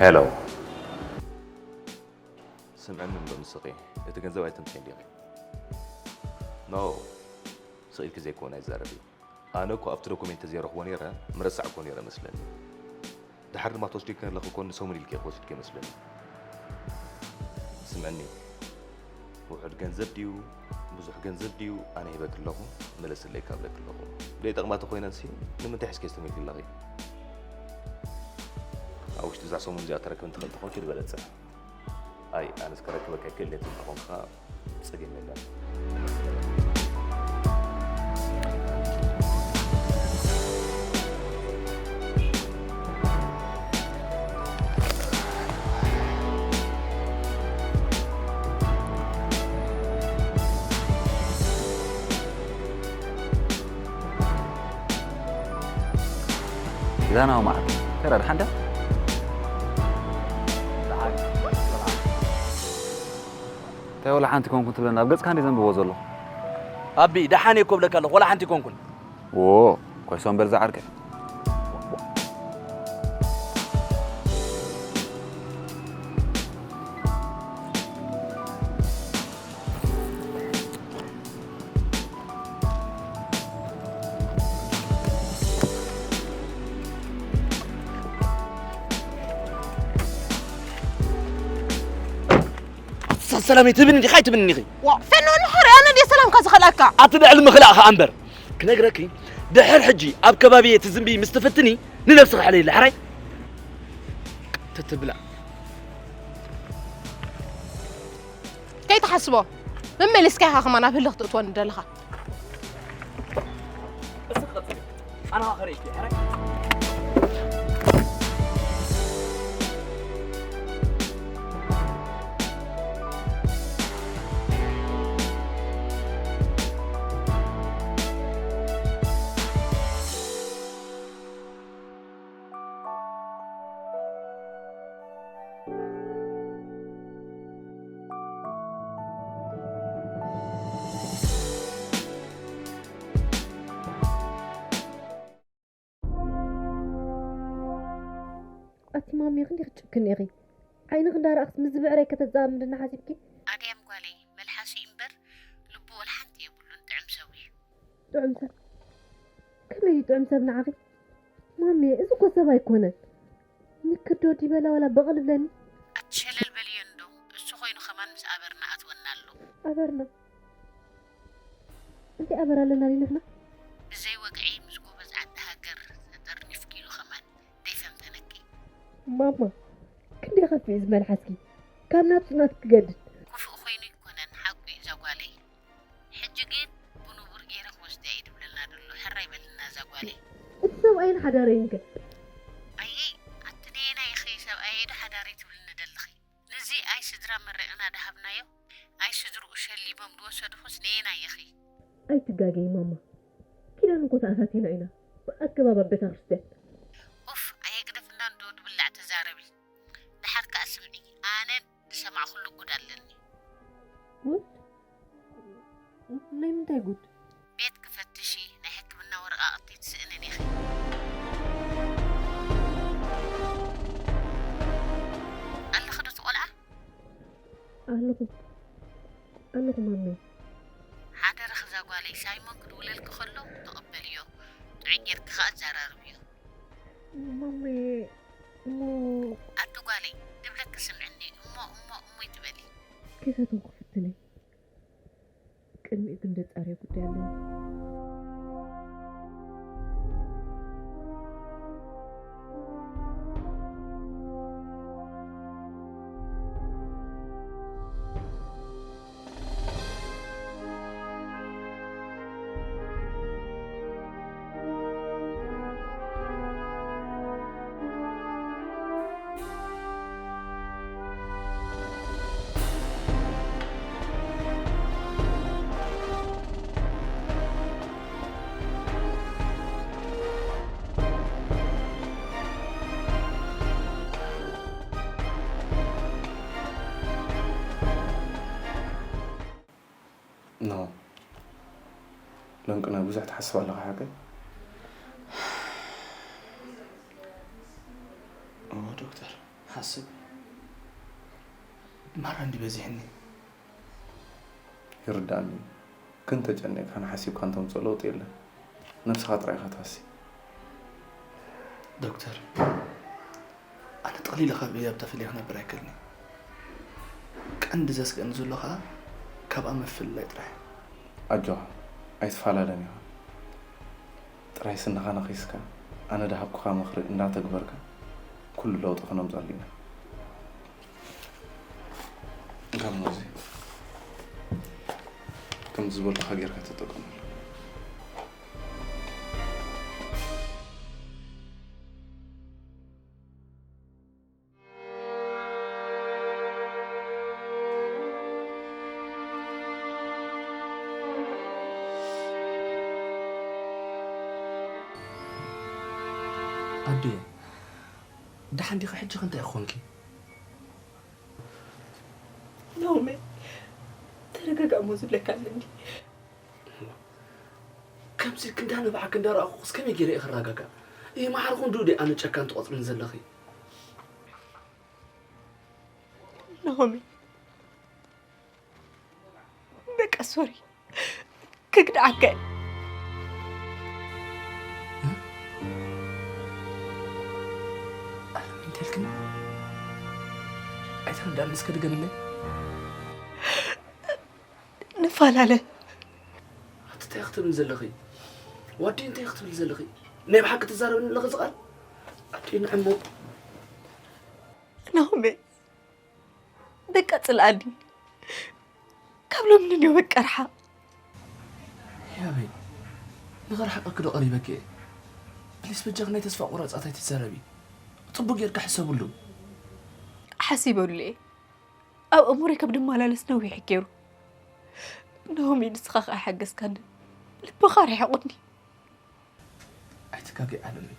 ሄሎ። ስምዕኒ እምበር ንስኺ እቲ ገንዘብ ኣይተምጽእን ዲኺ? ኖ፣ ስቕ ኢልኪ ዘይኮነ ኣይዛረቢ። ኣነ እኮ ኣብቲ ዶኩሜንት ተዘይረኽቦ ነይረ፣ ምረሳዕክዎ ነይረ መስለኒ። ድሓር ድማ ትወስዲ ከለኺ እኮ ንሰሙን ኢልኪ ኢኺ ወሲድኪ መስለኒ። ስምዕኒ፣ ውሑድ ገንዘብ ድዩ፣ ብዙሕ ገንዘብ ድዩ፣ ኣነ ሂበኪ ኣለኹ፣ ምለስለይ ካብ ኢለኪ ኣለኹ። ዘይጠቕማ ተኾይነንሲ፣ ንምንታይ ሒዝኪ ኣስተምሂልኪ ኣለኺ? ኣብ ውሽጢ እዛ ሰሙን እዚኣ ተረክብን ትኽእል ተኾንኪ ዝበለጸ። ኣይ፣ ኣነስ ከረክበካ ይክእል እየ ትብል ተኾንካ ጸገም የለን። ዛናዊ መዓት። ከዳ፣ ደሓን ዲያ? እንታይ ወላ ሓንቲ ኮንኩን ትብለና? ኣብ ገጽካ እንደ ዘንብቦ ዘሎ። ኣቢ፣ ደሓን እየ እኮ ብለካ ኣለኹ፣ ወላ ሓንቲ ኮንኩን። ዎ፣ ኮይሶም በል ዝዓርከ። ኣታ ሰላም ትብኒ ዲኻ ኣይትብኒ ኢኺ? ዋ፣ ፈኖን ሕርያ ነዲ ሰላምካ ዝኸልኣካ። ኣቲ ልዕሊ ምኽላእኻ ኣንበር። ክነግረኪ፣ ድሕር ሕጂ ኣብ ከባቢ ትዝንቢ ምስ ትፍትኒ፣ ንነብስኺ ሕለይላ፣ ሕራይ? ትትብላ። ከይትሓስቦ፣ መመሊስካ ኢኻ ከማን ኣብ ህልኽ ትእትወኒ ዘለኻ። እስኺ ቀጽሊ። ኣነ ኸኣ ከርእየኪ፣ ሕራይ? ኣቲ ማሚ፣ ክንደይ ክትጭክኒ ኢኺ? ዓይንኺ እንዳረኣኽስ ምስ ዝብዕረይ ከተዛምድና ሓሲብኪ? ኣድያም ጓለይ፣ መልሓሱ እዩ እምበር ልቡ ወላ ሓንቲ የብሉን፣ ጥዑም ሰብ እዩ። ጥዑም ሰብ? ከመይ እዩ ጥዑም ሰብ ንዓኺ? ማሚ፣ እዚ እኮ ሰብ ኣይኮነን። ንክዶ ዲበላ ዋላ በቕል ብለኒ። ኣቲ ሸለል በልዮ እንዶ፣ እሱ ኮይኑ ከማን ምስ ኣበርና ኣትወና ኣሎ። ኣበርና? እንታይ ኣበር ኣለና ንሕና? ብዘይ ወግዒ ምስ ጎበዝ ዓዲ ሃገር ተጠርኒፍኪ ኢሉ ከማን ደይፈምተነኪ። ማማ፣ ክንደይ ከፊኡ እዚ መልሓስኪ። ካብ ናብቲ ናትኪ ክገድድ። ክፉእ ኮይኑ ኣይኮነን፣ ሓቁ እዩ እዛ ጓለይ። ሕጂ ግን ብንቡር ገይረ ክወስዳ እየ ድብለልና ደሎ። ሕራይ በልና እዛ ጓለይ። እቲ ሰብኣይን ሓዳረይን ከ? ኣየይ፣ ኣቲ ነየናይ ኢኺ ሰብኣየይ ዶ ሓዳረይ ትብልኒ ደለኺ? ነዚ ኣይ ስድራ መሪቕና ድሃብናዮ፣ ኣይ ስድርኡ ሸሊሞም ድወሰድኹስ ነየናይ ኢኺ? ኣይትጋገዪ ማማ። ኪዳን እኮ ተኣታቲና ኢና። ብኣገባብ ኣብ ቤተ ክርስቲያን። ኡፍ፣ ኣየግደፍና እንዶ ድብላዕ ተዛረቢ። ደሓር ከኣ ስምዒ፣ ኣነ ዝሰማዕኩሉ ጉድ ኣለኒ። ጉድ? ናይ ምንታይ ጉድ? ቤት ክፈትሺ፣ ናይ ሕክምና ወረቓቕቲ ትስእንን ኢኺ። ኣለኺ ዶ እቲ ቆልዓ? ኣለኹ። ኣለኹ ማመይ። ሓደራኺ እዛ ጓለይ፣ ሳይሞን ክድውለልኪ ከሎ ተቐበልዮ። ጥዑይ ጌርኪ ኸኣ ኣዘራርብዮ። ማመይ፣ እሞ ኣቲ ጓለይ፣ ድብለኪ ስምዕኒ፣ እሞ፣ እሞ፣ እሞ ይትበሊ። ከይፈተንኩ ክፍትነይ። ቅድሚኡ ግን ደጻርዮ ጉዳይ ኣለኒ። ኖ። ሎምቅነ ብዙሕ ትሓስብ ኣለኻ ሓቀይ? እዎ ዶክተር፣ ሓስብ ማራ እንዲ በዚሕኒ። ይርዳእኒ። ግን ተጨኒቕካን ሓሲብካን ተምፅኦ ለውጢ የለን። ነብስኻ ጥራይ ኢኻ ትሃሲ። ዶክተር፣ ኣነ ጠቕሊለ ካብ ህያብ ተፈልየ ክነብር ኣይክእልን እየ። ቀንዲ ዘስግእኒ ዘሎ ኸኣ ካብኣ ምፍልላይ ጥራሕ እዩ። ኣጆኻ፣ ኣይትፈላለን ኢኻ። ጥራይ ስንኻ ነኺስካ፣ ኣነ ድሃብኩኻ ምኽሪ እንዳተግበርካ፣ ኩሉ ለውጢ ክነምፀሉ ኢና። እንካ እሞ እዚ ከምዚ ዝበልኩኻ ጌርካ ተጠቀመሉ። ኣዱየ፣ ደሓን ዲኺ? ሕጂ ከ እንታይ ኮንኪ? ናሆመይ፣ ተረጋጋእ እሞ ዝብለካ ኣለኒ። ከምዚ ክንዳነብዓኪ እንዳረኣኹስ ከመይ ገይረ እየ ክረጋጋእ? ይመሓርኹ እንድኡ ድየ ኣነ ጨካን ትቖጽርኒ ዘለኺ? ናሆመይ፣ በቃ ሶሪ፣ ክግድዓካ እየ። ኣለም እንተልክኒ ኣይተረዳእኒ፣ እስከ ድገምለይ። ንፈላለ። ኣቲ እንታይ ክትብል ዘለኺ? ዋዲ እንታይ ክትብል ዘለኺ? ናይ ብሓቂ ትዛረብኒ ኣለኺ እዚ ቃል? ኣዲ ንዕሞ ናሆመይ፣ በቃ ጽልኣኒ። ካብ ሎሚ ንንዮ በቃ ርሓቕ። ያበይ፣ ንኽርሕቐኪ ዶ ቀሪበኪ እየ? ፕሊስ በጃኺ ናይ ተስፋ ቁረጻት ኣይትዛረቢ። ጽቡቅ ጌርካ ሕሰብሉ። ሓሲበሉ እየ። ኣብ ኣእምሮይ ካብ ድመላለስ ነዊሕ ገይሩ። ናሆመይ፣ ንስኻ ከኣ ሓገዝካኒ። ልብኻ ርሒቑኒ። ኣይትጋገይ ኣለኒ።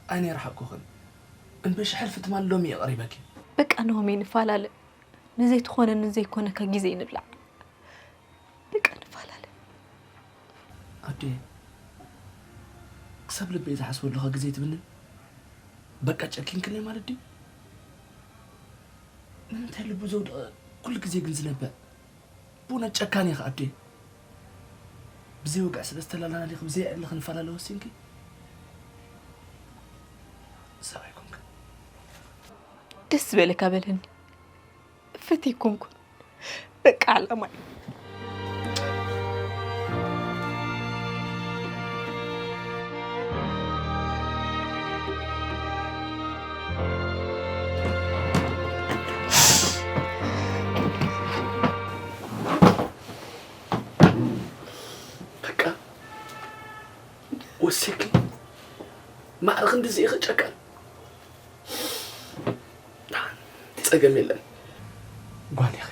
ኣነ ይርሓቅኩኽን። እምበሺ ሕልፊ ትማል ሎሚ እየ ቀሪበኪ። በቃ ናሆመይ፣ ንፈላለ። ንዘይትኾነንን ዘይኮነካ ግዜ ይንብላዕ። በቃ ንፈላለ። ኣዴ፣ ክሳብ ልበይ ዝሓስበሉኻ ግዜ ትብንን? በቃ ጨኪንክለይ ማለት ድዩ? ንምንታይ ልቡ ዘውደቐ ኩሉ ግዜ ግን ዝነብዕ? ብእውነት ጨካን ኢኻ ኣዴ። ብዘይ ወግዒ ስለ ዝተላላና ዲኺ ብዘይ ዕሊ ክንፈላለ ወሲንኪ? ሰብ ኣይኮንክን። ደስ ዝበለካ በለኒ። ፈትየ ኣይኮንኩን። በቃ ዓላማይ። በቃ ወሲኺ ማዕረ ክንድዚ ኢኺ ጨካን። ጸገም የለን። ጓል ኢኺ።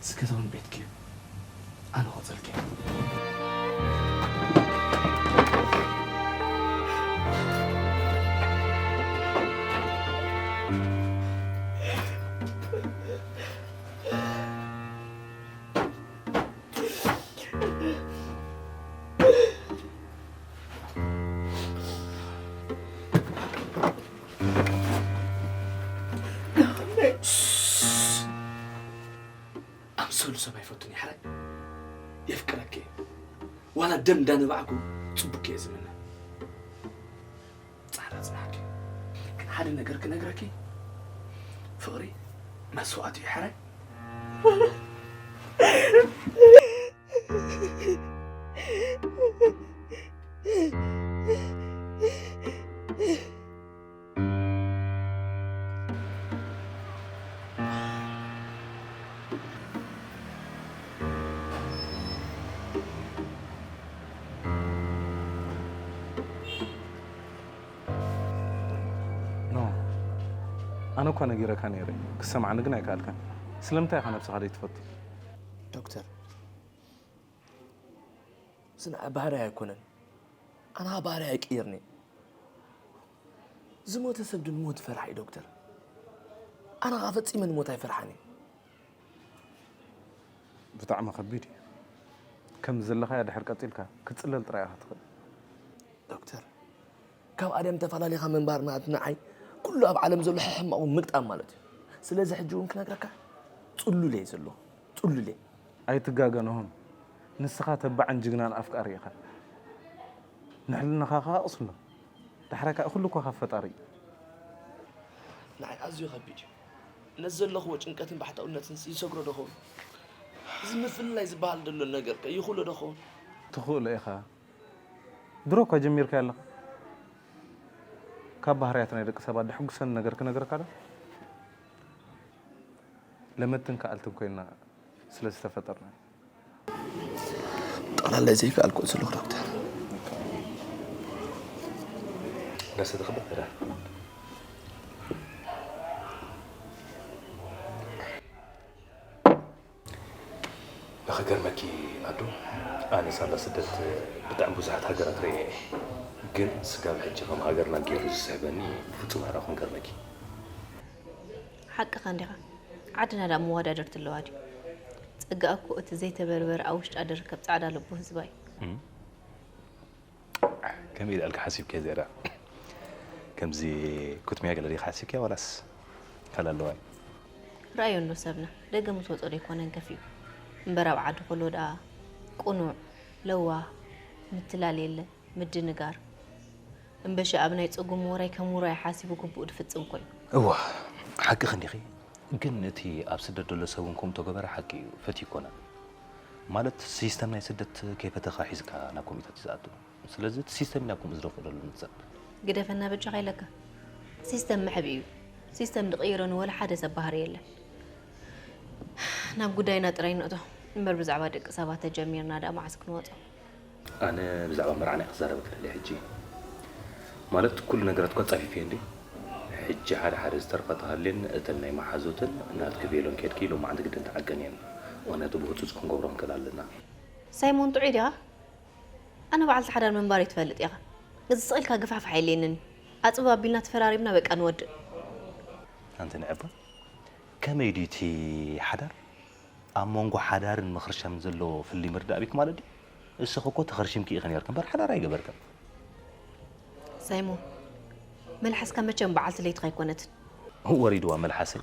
እዚ ገዛ እውን ቤትኪ እዩ። ኣነ ቆጸልኪ እየ። ኣምሰሉ ሰብ ኣይፈቱን እየ፣ ሕራይ የፍቅረኪ እየ። ዋላ ደም እንዳነባዕኩ ጽቡቅ እየ ዝምነ። ጻዕዳ ጽናሕኪ። ግን ሓደ ነገር ክነግረኪ፣ ፍቕሪ መስዋእቲ እዩ፣ ሕራይ። ኖ፣ ኣነ እኳ ነጊረካ ነይረ፣ ክሰምዓኒ ግን ኣይከኣልካን። ስለምንታይ ኢኻ ነብስኻ ዘይትፈቱ? ዶክተር፣ እዚ ንዓ ባህርያይ ኣይኮነን። ኣነ ኸዓ ባህርያይ ኣይቅይርን እየ። ዝሞተ ሰብ ድንሞት ይፈርሕ እዩ ዶክተር። ኣነ ኸዓ ፈጺመ ንሞት ኣይፈርሓን እየ። ብጣዕሚ ከቢድ እዩ። ከም ዘለኻያ ድሕር ቀጺልካ ክትጽለል ጥራይ ኢኻ ትኽእል። ዶክተር፣ ካብ ኣድያም ተፈላሊኻ ምንባር ማለት ንዓይ ኩሉ ኣብ ዓለም ዘሎ ሕማቑ ምግጣም ማለት እዩ። ስለዚ ሕጂ እውን ክነግረካ ጽሉል እየ ዘለኹ። ጽሉል እየ። ኣይትጋገ ናሆም፣ ንስኻ ተባዕን ጅግናን ኣፍቃሪ ኢኻ። ንሕልናኻ ኸኣ ኣቕስሎ። ዳሕራይ ከኣ ኩሉ እኮ ካብ ፈጣሪ እዩ። ንዓይ ኣዝዩ ከቢድ እዩ። ነዚ ዘለኽዎ ጭንቀትን ባሕታውነትን ይሰግሮ ዶ ኸውን? እዚ ምፍልላይ ዝበሃል ዘሎ ነገር ከ ይኽእሎ ዶ ኸውን? ትኽእሎ ኢኻ። ድሮ እኳ ጀሚርካዮ ኣለኻ። ካብ ባህርያት ናይ ደቂ ሰባት ደሕጉሰኒ ነገር ክነግረካ ዶ? ለመድትን ከኣልትን ኮይንና ስለ ዝተፈጠርና እዩ። ጠቕላላ ዘይከኣልኩ ዘለኹ ዶክተር። እንዳሰተኽበት ተዳ ንኽገርመኪ ኣዱ፣ ኣነ ሳላ ስደት ብጣዕሚ ብዙሓት ሃገራት ርእየ እየ። ግን ስጋብ ሕጂ ከም ሃገርና ገይሩ ዝስሕበኒ ብፍጹም ኣይረኹን። ገርመኪ። ሓቅኻ እንዲኻ። ዓድና ደኣ መወዳደርቲ ኣለዋ ድዩ? ጸጋኣ እኮ እቲ ዘይተበርበረ ኣብ ውሽጣ ዝርከብ ጻዕዳ ልቡ ህዝባ እዩ። ከመይ ኢልካ ሓሲብካ ዘራ? ከምዚ ኩትሚያ ገለ ዲኻ ሓሲብካ ዋላስ ካልእ ኣለዋ? ርኣዮ እንዶ ሰብና ደገ ምስ ወጾ ዶ ኣይኮነን ከፊኡ እምበር ኣብ ዓዲ ከሎ ደኣ ቅኑዕ ለዋህ ምትላል የለ ምድንጋር እምበሺ ኣብ ናይ ጽጉም ውራይ ከም ውራይ ሓሲቡ ግቡኡ ድፍጽም ኮይኑ። እዋ ሓቅኺ እንዲኺ። ግን እቲ ኣብ ስደት ዘሎ ሰብ እውን ከምኡ ተገበረ ሓቂ እዩ ፈትዩ ኣይኮነን። ማለት ሲስተም ናይ ስደት ከይፈተኻ ሒዝካ ናብ ኮሚታት እዩ ዝኣቱ። ስለዚ እቲ ሲስተም ኢና ከምኡ ዝደፍኦ ዘሎ ንጸብ። ግደፈና በጃኻ ኢለካ። ሲስተም መሕብኢ እዩ። ሲስተም ዝቕይሮ ንወላ ሓደ ሰብ ባህሪ የለን። ናብ ጉዳይና ጥራይ ንእቶ እምበር ብዛዕባ ደቂ ሰባት ተጀሚርና ደኣ መዓስ ክንወጾ። ኣነ ብዛዕባ መርዓና እየ ክዛረበካ ደልየ ሕጂ። ማለት ኩሉ ነገራት እኳ ጻፊፈዮ እንድዩ። ሕጂ ሓደ ሓደ ዝተርፋ ተሃልየን እተን ናይ መሓዙትን ናትኪ ቬሎን ኬድኪ ሎማዓንቲ ግድን ተዓገን እየን። ምኽንያቱ ብህጹጽ ክንገብሮ ክንክእል ኣለና። ሳይሞን ጥዑይ ዲኻ? ኣነ በዓልቲ ሓዳር ምንባረይ ትፈልጥ ኢኻ። ነዚ ስቕ ኢልካ ግፋሕፋሕ የድልየንን እዩ። ኣጽብብ ኣቢልና ተፈራሪምና በቃ ንወድእ። ኣንቲ ንዕባ ከመይ ድዩ እቲ ሓዳር? ኣብ መንጎ ሓዳርን ምኽርሻምን ዘሎ ፍልልይ ምርዳእ ኣቢኪ ማለት ድዩ? እስኺ እኮ ተኸርሺምኪ ኢኺ ነይርኪ እምበር ሓዳር ኣይገበርክን። ሳይሞን፣ መልሓስካ መቸም በዓልቲ ለይትኻ ኣይኮነትን። ወሪድዋ መልሓሰይ፣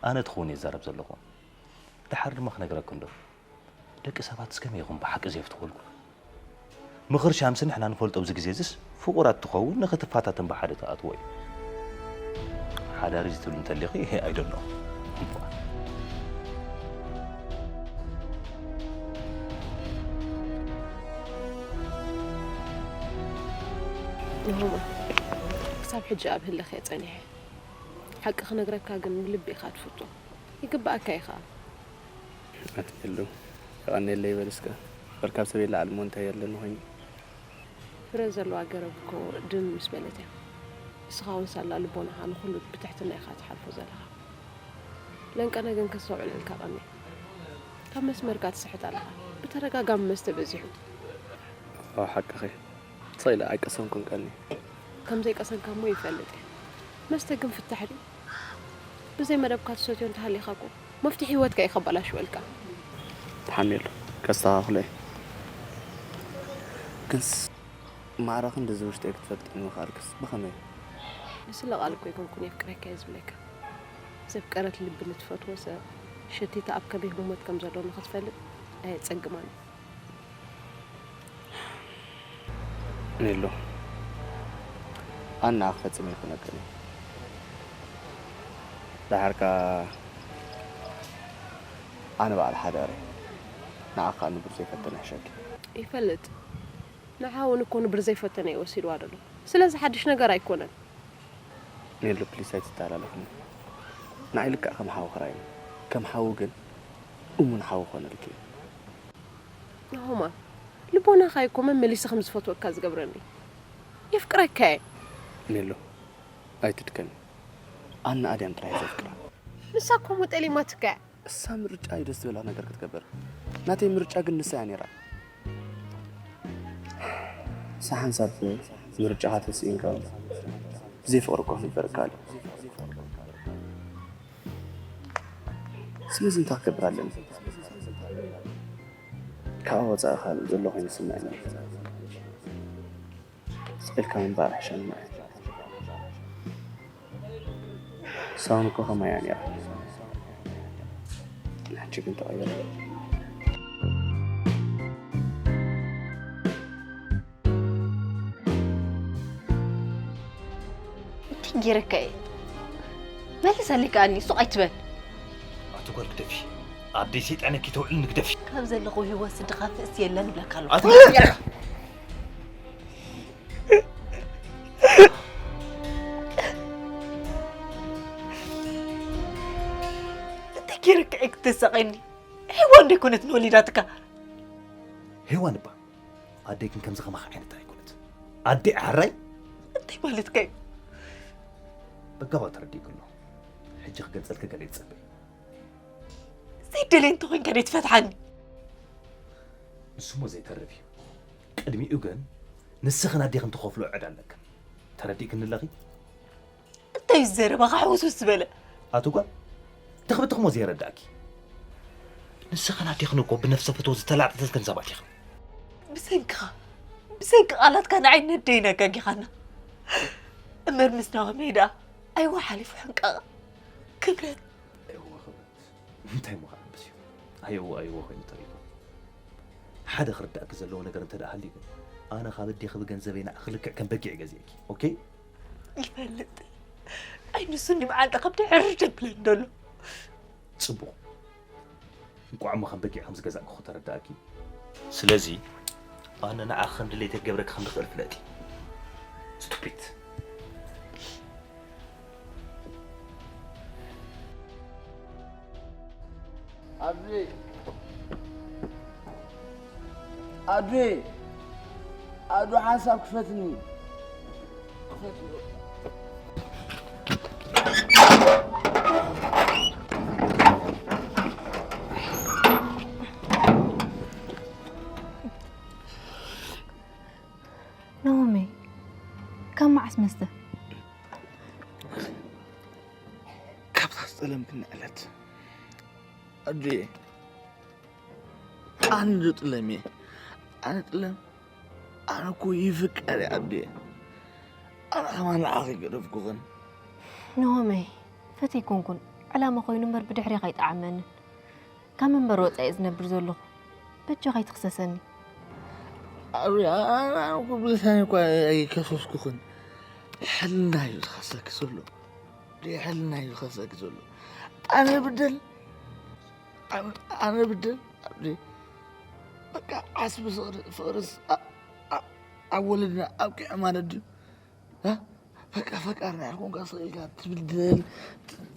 ኣነ ትኸውን እየ ዝዛረብ ዘለኹ። ደሓር ድማ ክነግረኪ እንዶ፣ ደቂ ሰባትስ ከመይ ኢኹም ብሓቂ ዘየፍትኹልኩም? ምኽርሻምሲ ንሕና ንፈልጦ ኣብዚ ግዜ እዚስ ፍቑራት ትኸውን ንኽትፋታተን ብሓደ ትኣትዎ እዩ። ሓዳር እዚ ትብሊ እንተሊኺ I don't know። ናሆማ፣ ክሳብ ሕጂ ኣብ ህልኽ እየ ጸኒሐ። ሓቂ ክነግረካ ግን ብልቢ ኢኻ ትፍቶ። ይግባኣካ እዩ ኸኣ። ኣትቤሉ የቐንየለይ በል እስከ። በል ካብ ሰበይ ላዕሊ እሞ እንታይ ኣለኒ ኮይኑ። ፍረ ዘለዋ ገረብ እኮ ድም ምስ በለት እያ። እስኻ እውን ሳላ ልቦናኻ ንኹሉ ብትሕትና ኢኻ ትሓልፎ ዘለኻ። ለንቀነ ግን ከስተውዕለልካ ቀንየ። ካብ መስመርካ ትስሕት ኣለኻ። ብተደጋጋሚ መስተ በዚሑ። ኣዎ ሓቅኺ። ስቕ ኢለ ኣይቀሰንኩን ቀኒ። ከም ዘይቀሰንካ እሞ ይፈልጥ እየ። መስተ ግን ፍታሕ ድዩ? ብዘይ መደብካ ትሰትዮ እንተሃሊኻ እኮ መፍትሒ ህይወትካ እዩ ከበላሽወልካ። ተሓምየሉ ከስተኻኽሎ እየ። ግንስ ማዕረ ክንድዚ ውሽጠይ ክትፈልጥኒ ምኽኣልክስ ብኸመይ? ንስለ ቃል እኮ ኣይኮንኩን የፍቅረካ እየ ዝብለካ። ዘፍቀረት ልቢ ንትፈትዎ ሰብ ሸቲታ ኣብ ከመይ ህሞት ከም ዘሎ ንኽትፈልጥ ኣየጸግማን እዩ። ኔሎ ኣነ ንዓኺ ፈጺመ ኣይኮነክን እየ። ደሓር ከኣ ኣነ በዓል ሓዳር እየ። ንዓኺ ከኣ ንቡር ዘይፈተነ ይሕሸኪ። ይፈልጥ። ንዓ እውን እኮ ንብር ዘይፈተነ እዩ ወሲድዋ ዘሎ። ስለዚ ሓድሽ ነገር ኣይኮነን። ኔሎ ፕሊስ ኣይትተሃላለኽኒ። ንዓይ ልክዕ ከም ሓውኺ ርኣይኒ። ከም ሓው ግን እሙን ሓው ክኾነልኪ እየ። ናሆማ፣ ልቦናኻ እዩ እኮ መመሊሱ ከም ዝፈትወካ ዝገብረኒ። የፍቅረካ እየ። ኔሎ ኣይትድከሚ። ኣነኣ ድያ ጥራይ ዘፍቅራ። ንሳ እኮ እሞ ጠሊማትካ እያ። እሳ ምርጫ እዩ ደስ ዝብላ ነገር ክትገብር። ናተይ ምርጫ ግን ንሳ እያ ኔራ። ንሳ ሓንሳብ ምርጫኻ ተስኢንካ ብዘይ ፍቕሪ እኮ ክንበረካ ኣሎ። ስለዚ እንታይ ክገብር ኣለኒ? ካብኣ ወጻኢ ካልእ ዘሎ ኮይኑ ይስምዐኒ። ስቕ ኢልካ ምንባር ይሕሸኒ። ሳውን እኮ ከማይ እያ ነይራ። ሕጂ ግን ተቐይራ። እንታይ ገይረካ እየ? መልሰለይ ከኣኒ፣ ሱቕ ኣይትበል። ኣቲ ጓል ግደፊ። ኣደይ ሰይጣን እኪ ተውዕልኒ ግደፊ። ካብ ዘለኹ ህይወት ስድኻ ፍእሲ የለን ይብለካ ኣለኹ። ኣቲ ግደፊ። እንታይ ገይረካ እየ ክተሳቐየኒ? ሄዋን ዶ ኣይኮነትን ወሊዳትካ? ሄዋን እባ ኣደይ ግን ከምዚ ከማኻ ዓይነት ኣይኮነት። ኣደይ ዓራይ እንታይ ማለትካ እዩ? በጋባ ተረዲእኩ ኣሎ። ሕጂ ክገልጸልካ ገለ ይጸበይ። ዘይደልየ እንተኾይንካ ዶ ትፈትሓኒ? ንሱ እሞ ዘይተርፍ እዩ። ቅድሚኡ ግን ንስኽን ኣዴኽን ትኸፍሎ ዕዳ ኣለክን። ተረዲእክኒ ኣለኺ? እንታይ እዩ ዘረባኻ ሕውስውስ ዝበለ? ኣቲ ጓል፣ ትኽብትኽሞ ዘይረዳእኪ። ንስኽን ኣዴኽን እኮ ብነፍሰ ፍትወት ዝተላዕጠተትክን ሰባት ኢኽን። ብሰንክኻ ብሰንኪ ቃላትካ ንዓይ ነደይን ኣጋጊኻና። እምበር ምስ ናሆመይ ደኣ ኣይዋ ሓሊፉ ሕንቃቕ። ክብረት ኣይዋ ክብረት እንታይ ምዃን ብስ እዩ። ኣየዎ ኣየዎ ኮይኑ ተሪፉ። ሓደ ክርዳእኪ ዘለዎ ነገር እንተ ደኣ ሃልዩ ግን ኣነ ካብ ኣዴኺ ብገንዘበይ ንዓኺ ልክዕ ከም በጊዕ ገዚኤኪ። ኦኬ? ይፈልጥ። ኣይ ንሱ እንዲ መዓልቲ ካብ ድሕሪ ደብለኒ ዘሎ። ጽቡቕ። እንቋዕ እሞ ከም በጊዕ ከም ዝገዛእኩኺ ተረዳእኪ። ስለዚ ኣነ ንዓኺ ከም ድሌተይ ክገብረኪ ከም ዝኽእል ፍለጢ። ስቱፒድ። ኣዱየ ኣዱየ ኣዱ ሓንሳብ ክፈትኒ ክፈትኒ ናሆመይ፣ ካብ መዓስ መስተ? ካብታ ዝጠለምክኒ ዕለት ኣዱየ ኣነ ዶ ጥለም እየ ኣነ ጥለም ኣነ እኮ ይፍቀር እየ ኣዱየ ኣነ ከማን ንዓኺ ገደፍኩኽን ናሆመይ፣ ፈትየ ኣይኮንኩን። ዕላማ ኮይኑ እምበር ብድሕሬኻ ኣይጠዓመንን። ካብ መንበሪ ወጻኢ እየ ዝነብር ዘለኹ። በጃኻ ኣይትኽሰሰኒ። ኣዱየ ኣነ እኮ ብልሳኒ እኳ ኣይከሰስኩኽን ሕልና እዩ ዝኸሰኪ ዘሎ። ሕልና እዩ ዝኸሰኪ ዘሎ። ኣነ ብደል ኣነ ብደል በቃ ዓስቢ ፍቅርስ ኣብ ወለድና ኣብቂዐ ማለት ድዩ? በቃ ፈቃር ናይ ኮንካ ስኢልካ ትብደል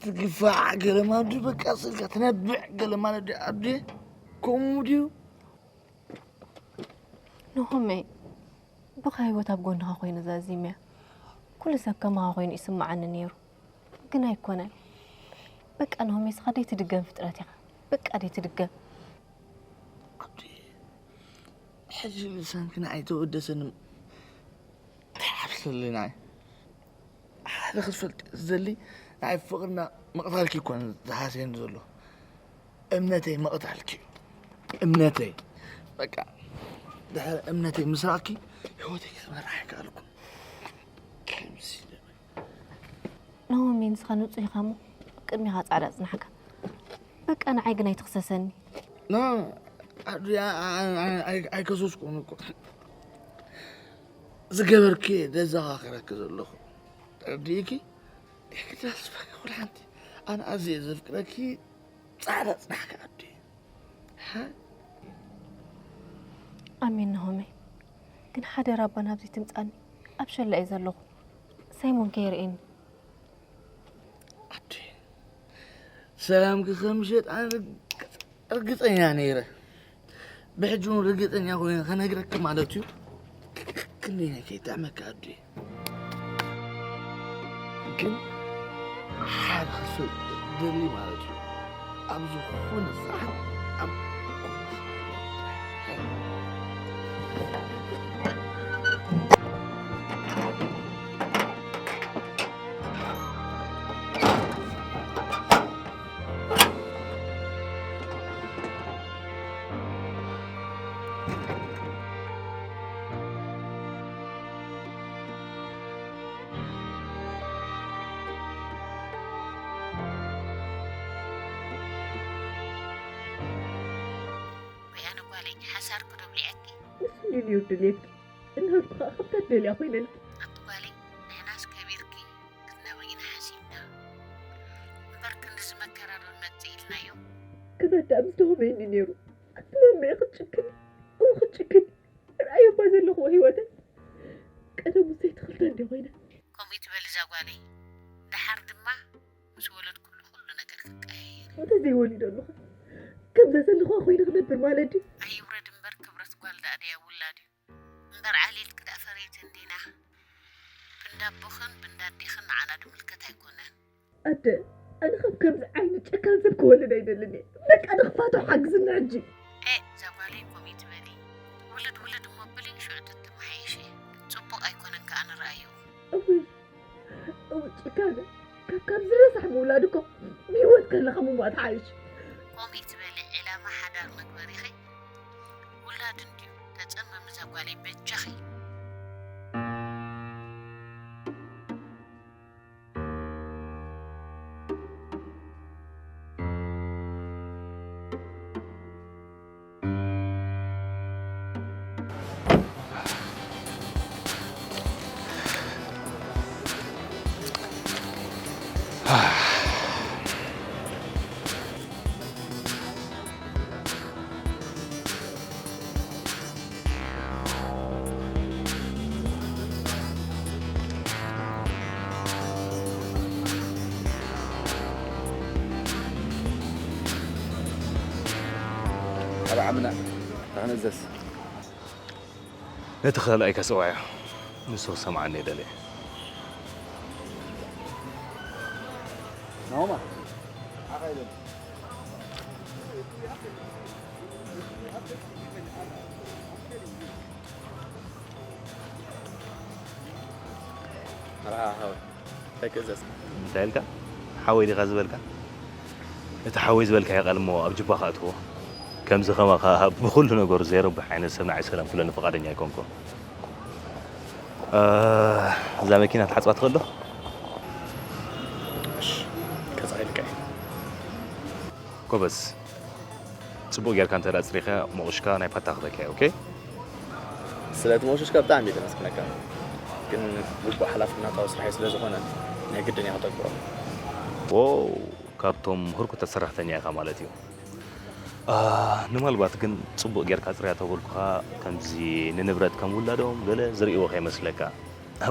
ትግፋዕ ገለ ማለት ድዩ? በቃ ስኢልካ ትነብዕ ገለ ማለት ድዩ? ኣዱ ከምኡ ድዩ? ንሆመይ ብኻ ህይወት ኣብ ጎንኻ ኮይነ ዛዚምያ። ኩሉ ሰብ ከማኻ ኮይኑ ይስምዓኒ ነይሩ። ግን ኣይኮነን። በቃ ናሆም፣ ንስኻ ደይትድገም ፍጥረት ኢኻ። በቃ ደይትድገም። ኣዱየ፣ ሕጂ ልሳንኪ ንዓይ ተወደሰኒ። እንታይ ሓፍሰልና? ሓደ ክትፈልጥ ዝደሊ ንዓይ ፍቕርና ምቕታልኪ እኮ ዝሃስየኒ ዘሎ። እምነተይ ምቕታልኪ እዩ። እምነተይ። በቃ ድሕሪ እምነተይ ምስራቕኪ ህይወተይ ክመራሕ ኣይከኣልኩን። ከምዚ ናሆሜ፣ ንስኻ ንጹህ ኢኻ እሞ ኣብ ቅድሜኻ ጻዕዳ ጽናሕካ። በቃ ንዓይ ግን ኣይትኽሰሰኒ። ኖ፣ ኣይከሰስኩን እኮ። ዝገበርኪ ዘዘኻኽረኪ ዘለኹ ተረዲእኪ? ይግዳስ በቃ ኩሉ ሓንቲ ኣነ ኣዝየ ዘፍቅረኪ ጻዕዳ ጽናሕካ ኣዱ። ኣሜን ናሆሜ፣ ግን ሓደራ እባ ናብዚ ትምጻኒ። ኣብ ሸላ እየ ዘለኹ። ሳይሞን ከየርእየኒ። ኣዱ፣ ሰላምኪ ከም ሸጣን ርግጸኛ ነይረ። ብሕጂ እውን ርግጸኛ ኮይነ ከነግረኪ ማለት እዩ። ክንደይ ናይ ከይጥዕመኪ ኣዱ። ግን ሓደ ክፍል ደሊ ማለት እዩ። ኣብ ዝኾነ ሰዓት ኣብ ወይ ኣነ ጓለይ ሓሳር ክዶ ብሊዐኪ። ንሱ እንድዩ ድልየትኪ። እናሃብኩ ኸዓ ከምታ ትደልያ ኮይነልኪ። ኣቲ ጓለይ ንሕናስ ከቢርኪ ክትነብሪ ኢና ሓሲብና። እምበር ክንድዚ መከራ ዶ ንመጽእ ኢልናዮ። ክበዳ ምስ ደኸመኒ ነይሩ። ኣቲ ማመየ ክትጭክኒ። እወ ክትጭክኒ። ርኣዮ እባ ዘለኽዎ ህይወተይ። ቀደም ውሰይቲ ኽልተ እንድየ ኮይነ። ከምኡ ይትበሊ እዛ ጓለይ። ደሓር ድማ ምስ ወለድኩሉ ኩሉ ነገር ክቀያየር እዩ። እንተዘይወሊደ ኣለኹ ከምዛ ዘለኽዋ ኮይነ ክነብር ማለት ድዩ? ኣይውረድ እምበር ክብረት ጓል ደኣ ድያ ውላድ እዩ። እምበር ዓሌትኪ ደኣ ፈረይቲ እንዲና። ብንዳቦኽን ብንዳዴኽን ንዓና ድምልከት ኣይኮነን። ኣደ፣ ኣነ ከም ከምዚ ዓይነት ጨካን ሰብ ክወልድ ኣይደልን እየ። በቃ ንኽፋቶ ሓግዝኒ ሕጂ። ኤእ፣ እዛ ጓለይ ኮም ይትበሊ። ጭካነ ካብ ካብዚ ረሳሕ ምውላድ እኮ ብህይወት ከለኻ ምሟት ሓይሽ። ከምኡ ትበሊ ዕላማ ሓዳር መግበሪኺ ውላድ እንድዩ። ተጸመሚ እዛ ጓለይ በጃኺ። ኣብ ዓምና ንኽንእዘዝ። ነቲ ካልኣይ ከጽውዓዮ። ንሱ ክሰምዓኒ እየ ደልየ። ናሆማ፣ ሓኻ ኢለኒ። መርሓባ ሓወይ። እንታይ ክእዘዝ? እንታይ ኢልካ? ሓወይ ዲኻ ዝበልካ? እቲ ሓወይ ዝበልካዮ ቃል እሞ ኣብ ጅባኻ ኣእትዎ። ከምዚ ከማኻ ብኹሉ ነገሩ ዘይረብሕ ዓይነት ሰብ ንዓይ ሰላም ክብለኒ ፍቓደኛ ኣይኮንኩን። እ፣ እዛ መኪና ክትሓጽባ ትኽእል ዶ? እሺ፣ ከጻ ኢልካ እየ። ጎበዝ። ጽቡቕ ጌርካ እንተ ደኣ ጽሪኻ ሞቑሽካ ናይ ፓታ ክበካ እየ፣ ኦኬ? ስለቲ መቑሽሽካ ብጣዕሚ እየ ዘመስግነካ። ግን ግቡእ ሓላፍነታዊ ስራሐይ ስለ ዝኾነ ናይ ግድን እየ ከተግብሮ። ዎው፣ ካብቶም ህርኩታት ሰራሕተኛ ኢኻ ማለት እዩ። አ፣ ንምናልባት ግን ጽቡቕ ጌርካ ጽርያ ተበልኩኻ፣ ከምዚ ንንብረት ከም ውላዶም ገለ ዝርእይዎ ከይመስለካ።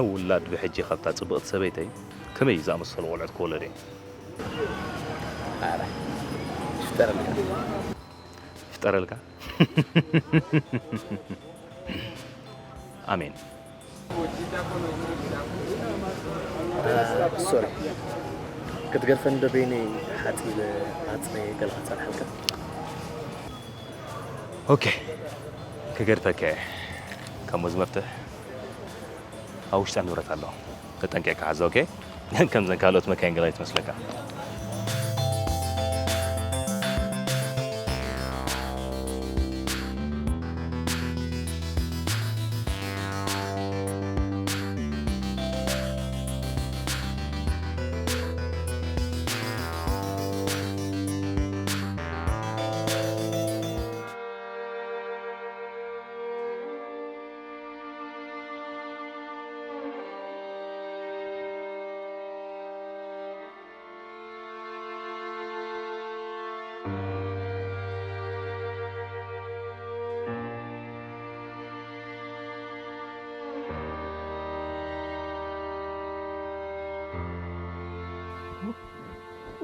ውላድ ብሕጂ ካብታ ጽብቕቲ ሰበይተይ ከመይ ዝኣመሰሉ ቆልዑት ክወለዱ እዮም። ኣረ፣ ይፍጠረልካ። ይፍጠረልካ። ኣሜን። ሶሪ፣ ክትገርፈኒ ዶ በይነይ ሓፂለ ኣፅበየ ገለ ክፀንሓልካ? ኦኬ፣ ክገድፈካ እየ። ካብ መዚ መፍትሕ ኣብ ውሽጣ ንብረት ኣሎ። ተጠንቂቕካ ሓዞ፣ ኦኬ? ከምዘን ካልኦት መካይን ገለ ኣይትመስለካ።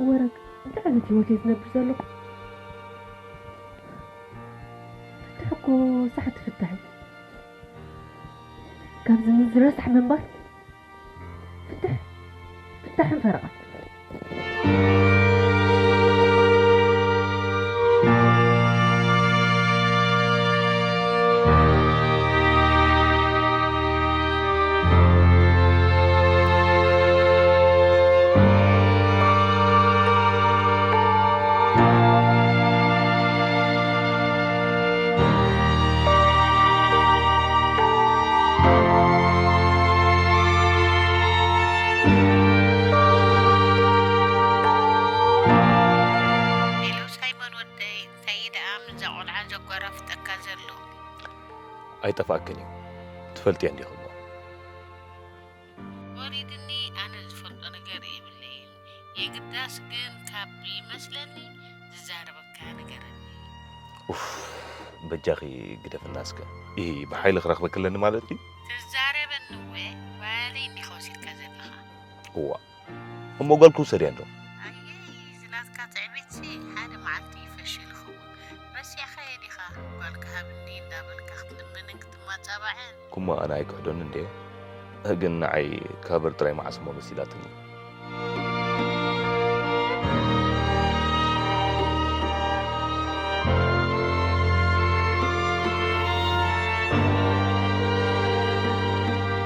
ወረግ፣ እንታይ ዓይነት ህይወት እየ ዝነብር ዘለኹ? ፍትሕ እኮ ሳሕቲ ፍታሕ እዩ። ካብዚ ምዝረሳሕ ምንባር ፍትሕ፣ ፍታሕን ፈረቓን። ሄሎ ሳይሞን ወደይ፣ እንታይ ደኣ ምስዛ ቆልዓ ዘጓራፍጠካ ዘሎ? ኣይጠፍኣክን እዩ፣ ትፈልጥዮ እንዲኺ እሞ። ወሪድኒ፣ ኣነ ዝፈልጦ ነገር የብለይን። የግዳስ ግን ካብ ይመስለኒ ዝዛረበካ ንገረኒ። ኡፍ፣ በጃኺ ግደፍና እስከ። ኢሂ፣ ብሓይሊ ክረኽበኪ ኣለኒ ማለት ድዩ? ትዛረበኒ እወ፣ ባለይ እንዲኻ ወሲድካ ዘለኻ። እዋ፣ እሞ ጓል ክውሰድ እያ እንዶ? ኣየይ፣ እዚ ናትካ ትዕቢትሲ ሓደ መዓልቲ ይፈሽል ይኸውን። ረሲዕኻዮ ዲኻ? ጓልካ ሃብኒ እንዳበልካ ክትልምንን ክትማጻባዕን። ኩማ ኣነ ኣይክሕዶን እንዴ፣ ግን ንዓይ ካብ በር ጥራይ መዓስ እሞ መሲላትኒ።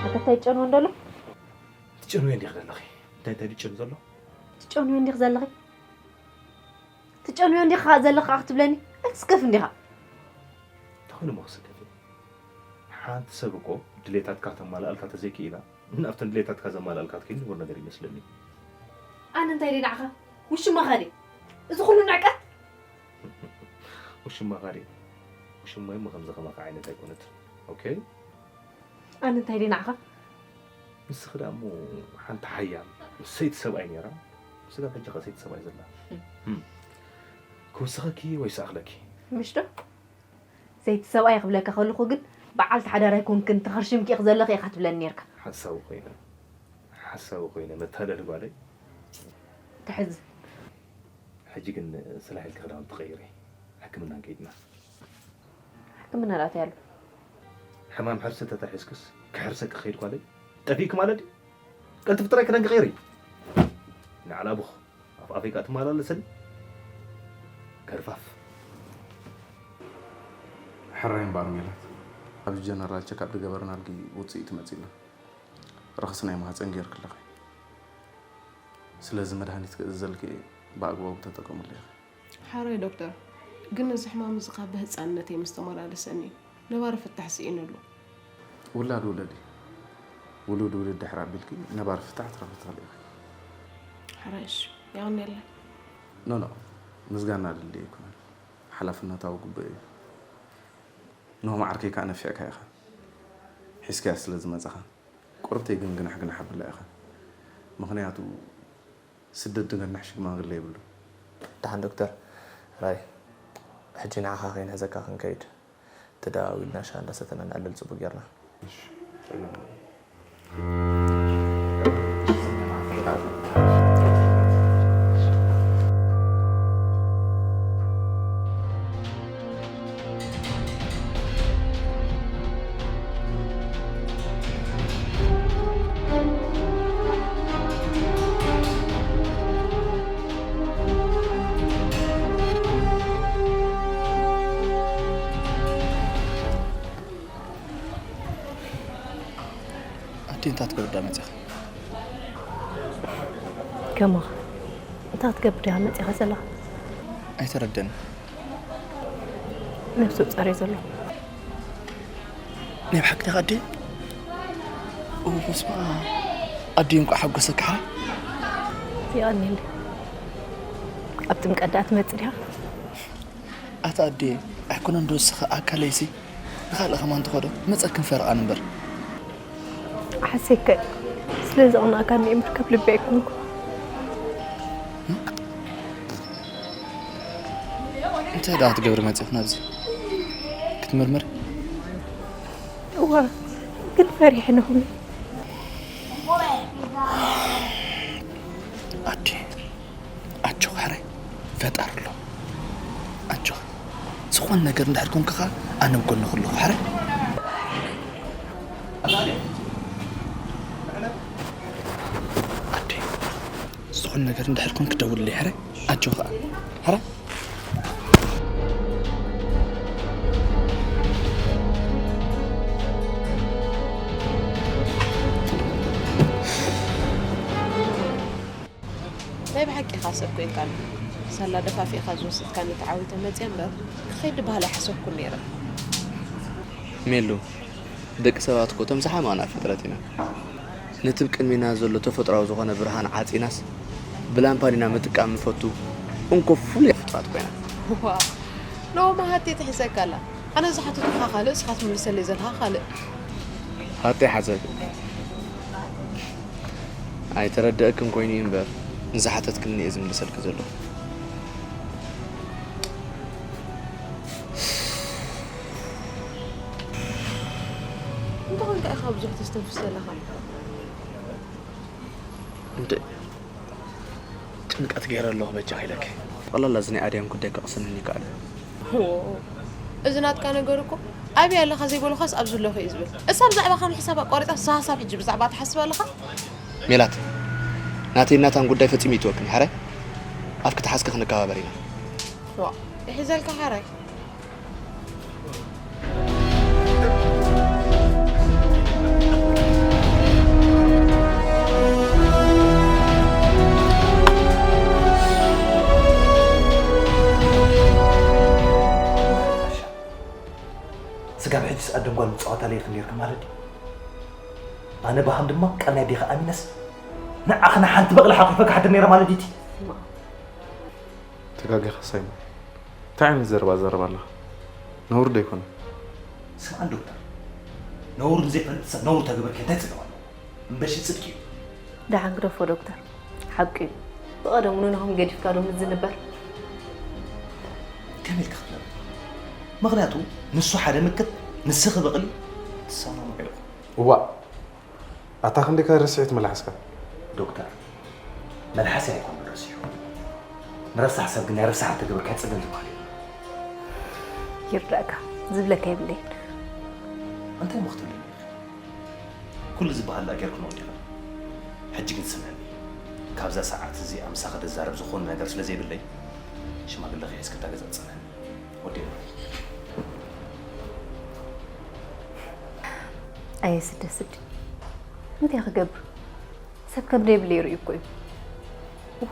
ኣታ እንታይ ጨንዎ እንደሎ? ትጨንዊ እንዲኺ ዘለኺ። እንታይ እንታይ ድጭን ዘሎ? ትጨንዮ እንዲኽ ዘለኺ? ትጨንዮ እንዲኻ ዘለኻ ክትብለኒ? ኣይትስከፍ እንዲኻ። እንታይ ኮይኑ እሞ ክስከፍ? ሓንቲ ሰብ እኮ ድሌታትካ ተማልኣልካ ተዘይክኢላ፣ ናብተን ድሌታትካ ዘማልኣልካ ትከይድ ንቡር ነገር ይመስለኒ። ኣነ እንታይ ደይ ንዓኻ? ውሽማኻ ደይ? እዚ ኩሉ ንዕቀት? ውሽማኻ ደይ? ውሽማይ እሞ ከምዚ ከማኻ ዓይነት ኣይኮነትን። ኦኬ? ኣነ እንታይ ደይ ንዓኻ? ንስኺ ደኣ እሞ ሓንቲ ሓያል ሰይቲ ሰብኣይ ነይራ፣ ስጋብ ሕጂ ኸ ሰይቲ ሰብኣይ ዘላ። እም። እም። ክውስኸኪ ወይ ሰኣኽለኪ? ምሽ ዶ? ሰይቲ ሰብኣይ ክብለካ ከለኹ ግን በዓልቲ ሓዳር ኣይኮንክን፣ ተኸርሽምኪ ኢኺ ዘለኺ ኢኻ ትብለኒ ነርካ። ሓሳዊ ኮይነ፣ ሓሳዊ ኮይነ፣ መታለሊ ጓለይ። ተሕዝን። ሕጂ ግን ስራሕ ኢልኪ ክዳውንቲ ቀይሪ፣ ሕክምና ከይድና። ሕክምና ዳኣ እንታይ ኣሎ? ሕማም ሕርሲ ተታሒዝክስ ክሕርሰኪ ክኸይድ ጓለይ? ጠፊእኪ ማለት ድዩ? ቀልጥፊ ጥራይ ክዳንኪ ቀይሪ። ንዓላ ቡኽ ኣፍ ኣፍሪቃ ትመላለሰኒ። ከርፋፍ። ሕራይ እምበኣር ሜላት፣ ኣብዚ ጀነራል ቸካፕ ዝገበርናልኪ ውፅኢት መፂእና። ረኽሲ ናይ ማህፀን ጌርኪ ኣለኺ። ስለዚ መድሃኒት ክእዝዘልኪ እየ፣ ብኣግባቡ ተጠቀምሉ ኢኺ። ሓራይ ዶክተር፣ ግን እዚ ሕማም እዚ ካብ ብህፃንነተይ ምስ ተመላለሰኒ እዩ። ነባሪ ፍታሕ ስኢኑ ኣሎ። ውላድ ውለዲ። ውሉድ ውልድ ድሕሪ ኣቢልኪ ነባሪ ፍታሕ ትረኽቢ ትኽእሊ ኢኺ። ሓራይ እሺ፣ የቐንየለይ። ኖ፣ ኖ፣ ምስጋና ኣድሊ ኣይኮነን። ሓላፍነታዊ ግቡእ እዩ። ኖ፣ መዓርከይ ከኣ ነፊዕካ ኢኻ። ሒዝካያ ስለ ዝመጻኻ። ቁርብተይ ግን ግናሕ ግናሕ ኣብላ ኢኻ። ምኽንያቱ ስደት ዝገንሕ ሽማግለ የብሉን። ደሓን ዶክተር፣ ራይ፣ ሕጂ ንዓኻ ከይንሕዘካ ክንከይድ። ተደዋዊልና ሻሂ እንዳሰተና ንዕልል ጽቡቕ ጌርና። እሺ፣ ጸገም የለን። ኣቲ እንታይ ክትገብር ዳ መጺኻ? ከማኻ እንታይ ክትገብር ዲኻ መጺኻ ዘለኻ? ኣይተረደን። ነብሲ ጸሪ ዘሎ። ናይ ብሓቂ ዲኻ ኣደ? ኦ፣ በስመ ኣብ። ኣደ እንኳዕ ሓጎሰካ ሓ። የቐንየለይ። ኣብ ጥምቀት ደኣ ትመጽእ ዲኻ? ኣታ ኣደ፣ ኣይኮነን ዶ እስኻ ኣካለይሲ ንኻልእ ከማን ተኸዶ መጸክን ፈርቓን እምበር። ሓሴከ ስለ ዘቕናእካኒ እምበር ካብ ልቢ ኣይኮንኩ። እንታይ ደኣ ክትገብሪ መጺእኺ ናብዚ? ክትምርምሪ? እወ፣ ግን ፈሪሐ ነኹም። ኣዴ፣ ኣጆኺ ሕራይ፣ ፈጣሪ ኣሎ። ኣጆኺ። ዝኾነ ነገር እንድሕር ኮንኪ ኸኣ ኣነ ኣብ ጎንኺ ኣለኹ ሕራይ። ኣዴ፣ ዝኾነ ነገር እንድሕር ኮንኪ ደውልለይ ሕራይ። ኣጆኺ ኸኣ ሕራይ። ናይ ብሓቂ ኢኻ ሰብ ኮይንካኒ። ሳላ ደፋፊእካ ዝወሰድካኒ ተዓዊተ መፅየ እምበር፣ ክኸይድ ድበሃል ኣይሓሰብኩን ነይረ። ሜሉ፣ ደቂ ሰባት እኮ እቶም ዝሓመቕና ፍጥረት ኢና። ነቲ ኣብ ቅድሜና ዘሎ ተፈጥሮኣዊ ዝኾነ ብርሃን ዓጺናስ፣ ብላምፓዲና ምጥቃም ንፈቱ እንኮ ፍሉያት ፍጥረት ኮይና። ዋው፣ ሎሚ ሃቴ ትሕሰካ ኣላ። ኣነ ዝሓተትኩኻ ካልእ፣ እስኻ ትምልሰለይ ዘለኻ ካልእ። ሃቴ ሓዘል። ኣይተረደእክን ኮይኑ እዩ እምበር፣ ንዝሓተትክኒ እየ ዝምልሰልኪ ዘለኹ። እንተኾንካ ኢኻ ብዙሕ ተስተንፍስ ዘለኻ። እንደ ጭንቀት ገይረ ኣለኹ በጃኺ ኢለኪ። ጠቕላላ እዚ ናይ ኣድያም ጉዳይ ከቕስነኒ ይከኣል። ዎ፣ እዚ ናትካ ነገር እኮ ኣበይ ኣለኻ ዘይበሉኻስ ኣብዚ ኣለኹ እዩ ዝብል። እሳ ብዛዕባኻ ምሕሳብ ኣቋሪጻ፣ ንስኻ ሳብ ሕጂ ብዛዕባ ትሓስብ ኣለኻ? ሜላት፣ ናተይ ናታን ጉዳይ ፈጺሙ ይትወክን፣ ሕራይ? ኣፍኪ ተሓዝኪ ክንከባበር ኢና። ዋ፣ ይሒዘልካ ሕራይ። ጸዋታ ለይክ ነርክ ማለት ድዩ? ኣነ ብሃም ድማ ቀናይ ዲኻ ኣሚነስ ንዓኽና ሓንቲ በቕሊ ሓቂፈ ክሓድር ነይረ ማለት ድዩ? ተጋጊኻ ሳይሞን፣ እንታይ ዓይነት ዘረባ ዘረባ ኣለኻ? ነውር ዶ ኣይኮነ? ስምዓን ዶክተር፣ ነውር ንዘይፈልጥ ሰብ ነውር ተገበርክ እንታይ ጽድቂ ኣለዎ? እምበሺ ጽድቂ እዩ። ደሓን ግደፎ ዶክተር፣ ሓቂ እዩ። ብቐደሙ ንናሆም ገዲፍካ ዶ ምዝንበር? ከመይ ኢልካ ክትነብር? ምኽንያቱ ንሱ ሓደ ምክት ንስኺ በቕሊ ትሰማምዑ ኢኹም። እዋእ ኣታ ክንደይካ ርስሒት መልሓስካ። ዶክተር፣ መልሓሰይ ኣይኮነን ረሲሑ። ንረሳሕ ሰብ ግን ናይ ረሳሕ ተገብርካ ጸገም ዝበሃል የለን። ይርዳእካ፣ ዝብለካ የብለይን። እንታይ እሞ ክትብለኒ ኢኺ? ኩሉ ዝበሃል ደኣ ጌርክንኦ ዲኻ? ሕጂ ግን ስምዕኒ፣ ካብዛ ሰዓት እዚኣ ምሳኺ ዘዛርብ ዝኾነ ነገር ስለ ዘይብለይ ሽማግለኺ ሒዝኪ እታ ገዛ ትጸንሕኒ። ወዲእና። ኣየ ስደ ስዲ፣ እንታይ ክገብር? ሰብ ከም ደይብለይ ርእዩ እኮ እዩ።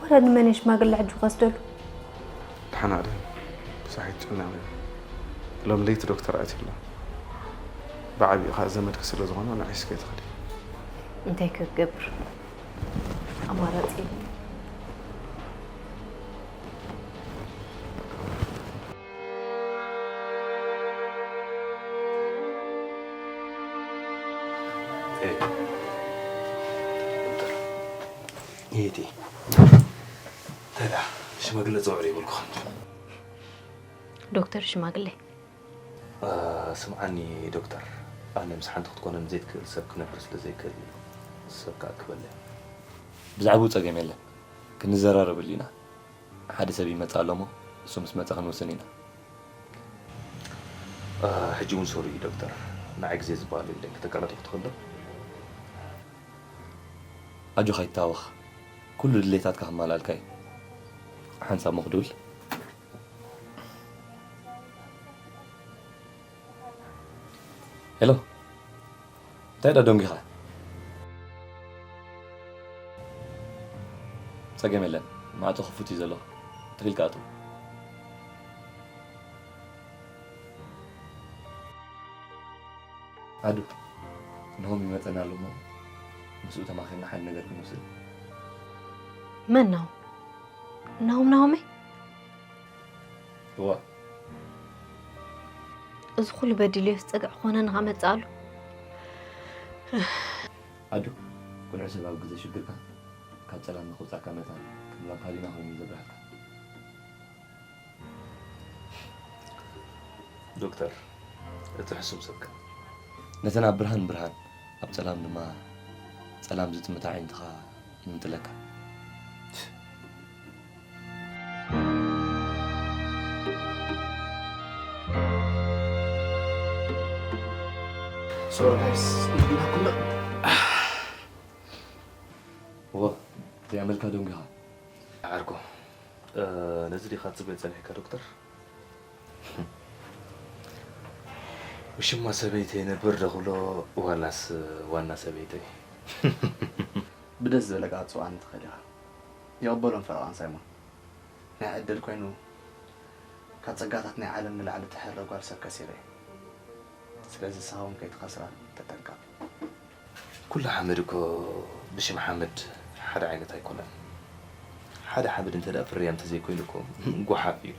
ወላ ንመን ሽማግለ ሕጂ ክወስደሉ? ተሓናደ ብሳሒት ጨናዊ ሎም ለይቲ ዶክተር ኣትዩላ። ብዓቢኡ ከዓ ዘመድኪ ስለ ዝኾነ ንዒስ ከይትኸዲ። እንታይ ክገብር? ኣማራፂ የብለይን። እህቴ፣ እንታይ ደኣ ሽማግለ ጸውዕሉ ይብልኩኽን? ዶክተር ሽማግለ። ስምዓኒ ዶክተር፣ ኣነ ምስ ሓንቲ ክትኮነኒ ዘይትክእል ሰብ ክነብር ስለ ዘይክእል ሰብ ክኣክበለይ። ብዛዕባኡ ጸገም የለን፣ ክንዘራረበሉ ኢና። ሓደ ሰብ ይመጽእ ኣሎ እሞ እሱ ምስ መጸ ክንውስን ኢና። ሕጂ እውን ሰሩ እዩ ዶክተር፣ ንዓይ ግዜ ዝበሃል የብለይን፣ ክተቀላጥፍ ትኽእል ዶ? ኣጆኻ ኣይትታወኽ፣ ኩሉ ድሌታትካ ከማልኣልካ እዩ። ሓንሳብ እሞ ክድውል። ሄሎ፣ እንታይ ደኣ ደንጒኻ? ጸገም የለን፣ ማዕጾ ክፉት እዩ ዘሎ፣ ትኺልካ ኣትው። ኣዱ፣ ናሆም ይመጸና ኣሎ እሞ ምስኡ ተማኺርና ሓደ ነገር ክንወስድ። መን ናሆም? ናሆም ናሆመይ? እዋ። እዚ ኩሉ በዲልዮስ ጸግዒ ክኾነና ከመጽኣሉ? ኣዱ፣ ኩልዕ ሰብ ኣብ ግዜ ሽግርካ ካብ ጸላም ንኸውጻእካ መታን ከም ላምፓዲና ኮይኑ እዩ ዘብርሃልካ። ዶክተር፣ እቲ ሕሱም ሰብካ። ነተን ኣብ ብርሃን ብርሃን፣ ኣብ ጸላም ድማ ጸላም ዝጥምታ ኣዒንትኻ ይምንጥለካ። ሶሪ ጋይስ፣ ንግና ኩሎ። እዋ፣ እንታይ ኣመልካ ደንጉኻ? ዓርኮ፣ ነዚ ዲኻ ትጽበዮ ጸኒሕካ ዶክተር? ውሽማ ሰበይተይ ነበር ዶ ክብሎ ዋላስ ዋና ሰበይተይ? ብደስ ዝበለካ ክትጽውዓኒ ትኽእል ኢኻ። ይቕበሎ ፈረቓን ሳይሞን። ናይ ዕድል ኮይኑ ካብ ጸጋታት ናይ ዓለም ንላዕሊ ትሕረ ጓል ሰብ ከሲረ እየ። ስለዚ ንስኻ እውን ከይትኸስራ ተጠንቀቕ። ኩሉ ሓመድ እኮ ብሽም ሓመድ ሓደ ዓይነት ኣይኮነን። ሓደ ሓመድ እንተ ደኣ ፍርያም እንተዘይኮይኑ እኮ ጓሓፍ እዩ።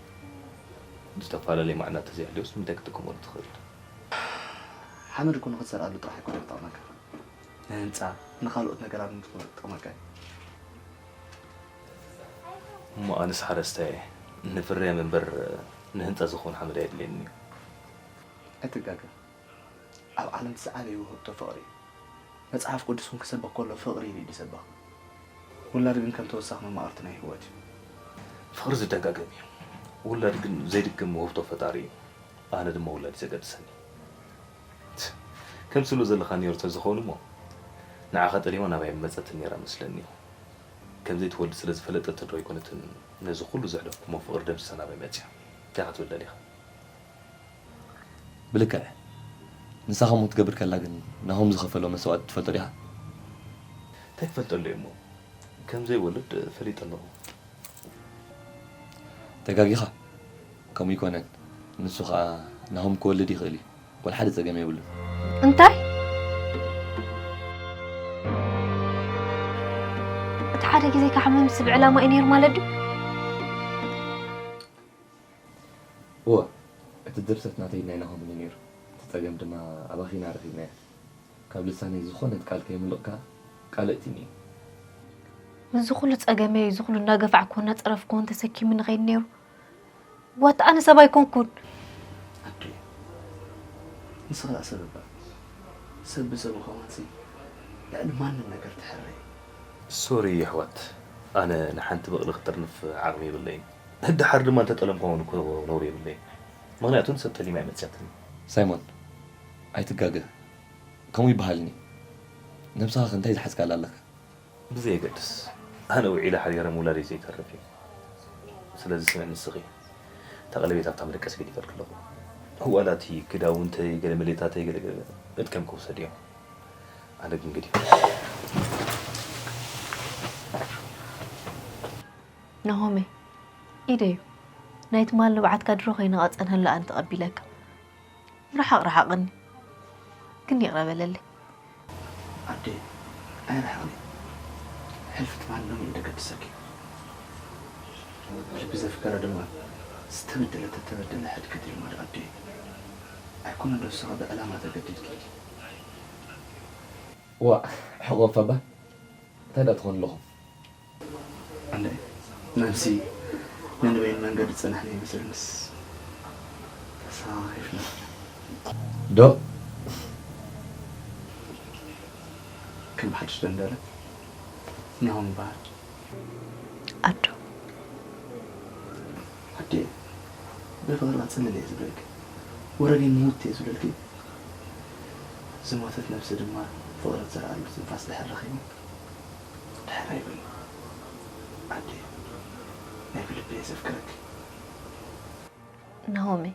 ዝተፈላለየ ማዕና እንተዘይሃልዮስ ንምንታይ ክትጥቀመሉ ትኽእል? ሓመድ እኮ ንኽትዘርኣሉ ጥራሕ ኣይኮነን ዝጠቕመካ። ንህንጻ፣ ንኻልኦት ነገራት እውን ክጠቕመካ እዩ። እሞ ኣነስ ሓረስታይ እየ። ንፍርያም እምበር ንህንጻ ዝኸውን ሓመድ ኣየድልየንን እዩ። ኣይትጋገ። ኣብ ዓለም እቲ ዝዓበየ ውህብቶ ፍቕሪ እዩ። መጽሓፍ ቅዱስ እውን ክሰብኽ ከሎ ፍቕሪ ኢሉ እዩ ዝሰብኽ። ውላድ ግን ከም ተወሳኺ መማቕርቲ ናይ ህይወት እዩ። ፍቕሪ ዝደጋገም እዩ። ውላድ ግን ዘይድገም ውህብቶ ፈጣሪ እዩ። ኣነ ድማ ውላድ እዩ ዘገድሰኒ። ከም ትብሎ ዘለኻ ነይሩ ተዝኸውን እሞ ንዓኻ ጠሊማ ናባይ መጸትን ነይራ መስለኒ። ከም ዘይትወልድ ስለ ዝፈለጠት ዶ ኣይኮነትን ነዚ ኩሉ ዘሕለፍኩሞ ፍቕሪ ደምሲሳ ናባይ መጺኣ? እንታይ ክትብል ደሊኻ? ብልክዕ ንሳ ከምኡ ክትገብር ከላ ግን ናሆም ዝኸፈሎ መስዋእቲ ትፈልጦ ዲኻ? እንታይ ክፈልጠሉ እየ እሞ? ከም ዘይወልድ ፈሊጠ ኣለኹ። ተጋጊኻ። ከምኡ ኣይኮነን። ንሱ ኸኣ ናሆም ክወልድ ይኽእል እዩ። ወላ ሓደ ጸገም የብሉን። እንታይ? እቲ ሓደ ግዜ ክሓምም ዝስብ ዕላማ እዩ ነይሩ ማለት ድዩ? እወ፣ እቲ ድርሰት ናተይ ናይ ናሆምን እዩ ነይሩ። እቲ ጸገም ድማ ኣባኺና ረኺብናዮ። ካብ ልሳነይ ዝኾነት ቃል ከይምልቕካ ቃል እእቲኒ እዩ። ምስዚ ኩሉ ጸገመይ፣ እዚ ኩሉ እናገፋዕኩ እናጸረፍኩ ተሰኪሙ ንኸይድ ነይሩ። ዋት ኣነ ሰብ ኣይኮንኩን። ኣደይ፣ ንስኺ ደኣ ሰብ እባ። ሰብ ብሰብ ምዃንሲ ልዕሊ ማንም ነገር ትሕረ እዩ። ሶሪ የሕዋት፣ ኣነ ንሓንቲ በቕሊ ክጥርንፍ ዓቕሚ የብለይን። ደሓር ድማ እንተጠለምኳ እውን እኮ ነውሪ የብለይን። ምኽንያቱ ንሰብ ጠሊማ እያ መፅያትኒ። ሳይሞን፣ ኣይትጋገ። ከምኡ ይበሃልኒ። ነብስኻ ከ እንታይ ዝሓዝካላ ኣለካ? ብዘየገድስ፣ ኣነ ውዒለ ሓዲረ ምውላደይ ዘይተርፍ እዩ። ስለዚ ስምዕ ንስኺ፣ እታ ቀለቤት ኣብታ መደቀሲ ገዲፈልኪ ኣለኹ። ዋላ እቲ ክዳውንተይ፣ ገለ መሌታተይ፣ ገለ ገለ መጥቀም ክውሰድ እዮም። ኣነ ግን ገዲፈ። ናሆሜ፣ ኢደዩ ናይ ትማል ንብዓትካ ድሮ ከይነቐጸ ንህላኣን ተቐቢለካ። ርሓቕ ርሓቕኒ። ግን ይቕረ በለለይ። ኣደይ፣ ኣይርሓቕኒ። ሕልፊ ትማል ሎሚ እዩ ደገድሰኪ። ልቢ ዘፍቀረ ድማ ዝተበደለ ተተበደለ ሕድገት ኢሉ ማለት ኣደይ። ኣይኮነን ዶ ንስኻ ብዕላማ ተገዲድኪ? ዋእ፣ ሕቆፍ ኣባ፣ እንታይ ደኣ ትኾኑ ኣለኹም? ኣንዳይ፣ ነብሲ ነንበይን መንገዲ ዝጸናሕና ይመስለንስ ተሰኻኺፍና። ዶ ከም ሓድሽ ደንደለ ናሆም ይበሃል። ኣዶ ኣዴ፣ ብፍቕሪ ጽልል እየ ዝብለኪ፣ ወረዲ ምውት እየ ዝብለልኪ። ዝሞተት ነብሲ ድማ ፍቕሪ ትዘርኣሉ ትንፋስ ድሕር ረኺቡ ድሕር ኣይብል። ኣዴ፣ ናይ ብልቢ እየ ዘፍቅረኪ። ናሆሜ፣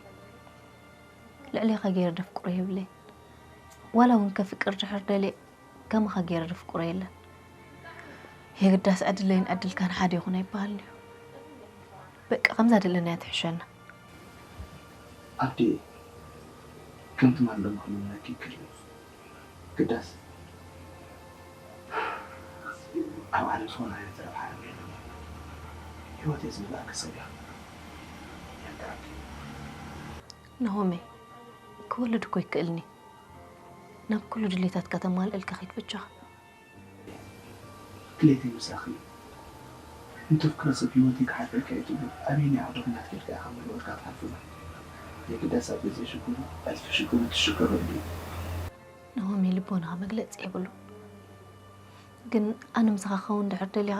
ልዕሌኻ ገይረ ደፍቅሮ የብለይን። ዋላ እውን ከፍቅር ድሕር ደልየ ከማኻ ገይረ ደፍቅሮ የለን። የግዳስ ዕድለይን ዕድልካን ሓደ ይኹን ኣይበሃልን እዩ። በቃ ከምዛ ደለናያ ትሕሸና። ኣዴ፣ ከምቲ ማን ሎሚ ክምነኪ ይክእል እዩ። ግዳስ ኣብ ዓለም ዝኾነ ዓይነት ረብሓ የብለይን። ህይወተይ ዝመልኣኪ ሰብ ኢኺ። የንትራኪ። ናሆሜ፣ ክወልድ እኮ ይክእልኒ። ናብ ኩሉ ድሌታትካ ተማልእልካ ኺድ ብቻኻ። ድሌተይ ምሳኺ እዩ። እንተፍቅረ ሰብ ህይወተይ ክሓልፈልካ እዩ ትብሉ ኣበየናይ ዓውደ ኲናት ኬድካ ኢኻ መለወጥካ ትሓልፍሉ? የግዳስ ኣብ ግዜ ሽግሩ ኣልፊ ሽግሩ ትሽገረሉ እዩ። ናሆሜ ልቦናኻ መግለጺ የብሉን። ግን ኣነ ምሳኻ ክኸውን ድሕር ደሊኻ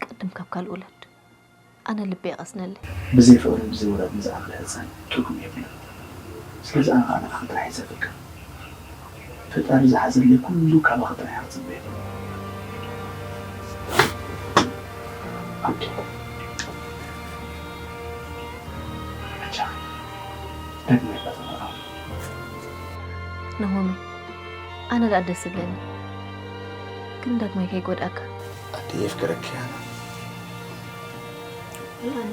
ቅድም ካብ ካልእ ውለድ። ኣነ ልበይ የቐስነለይ። ብዘይ ፍቕርን ብዘይ ውላድን ዝዓበየ ህፃን ትርጉም የብሉን። ስለዚ ኣነ ከዓ ንዓኺ ጥራሕ እየ ዘፍቅር። ፈጣሪ ዝሓዘለይ ኩሉ ካባኺ ጥራሕ እየ ክፅበ። ኣዴ፣ ኣጃኺ ዳግማይ እባ ተመርዓዊ። ናሆሜ፣ ኣነ ደኣ ደስ ዝብለኒ ግን ዳግማይ ከይጎድኣካ። ኣዴ፣ የፍቅረኪ ኣነ። ኣነ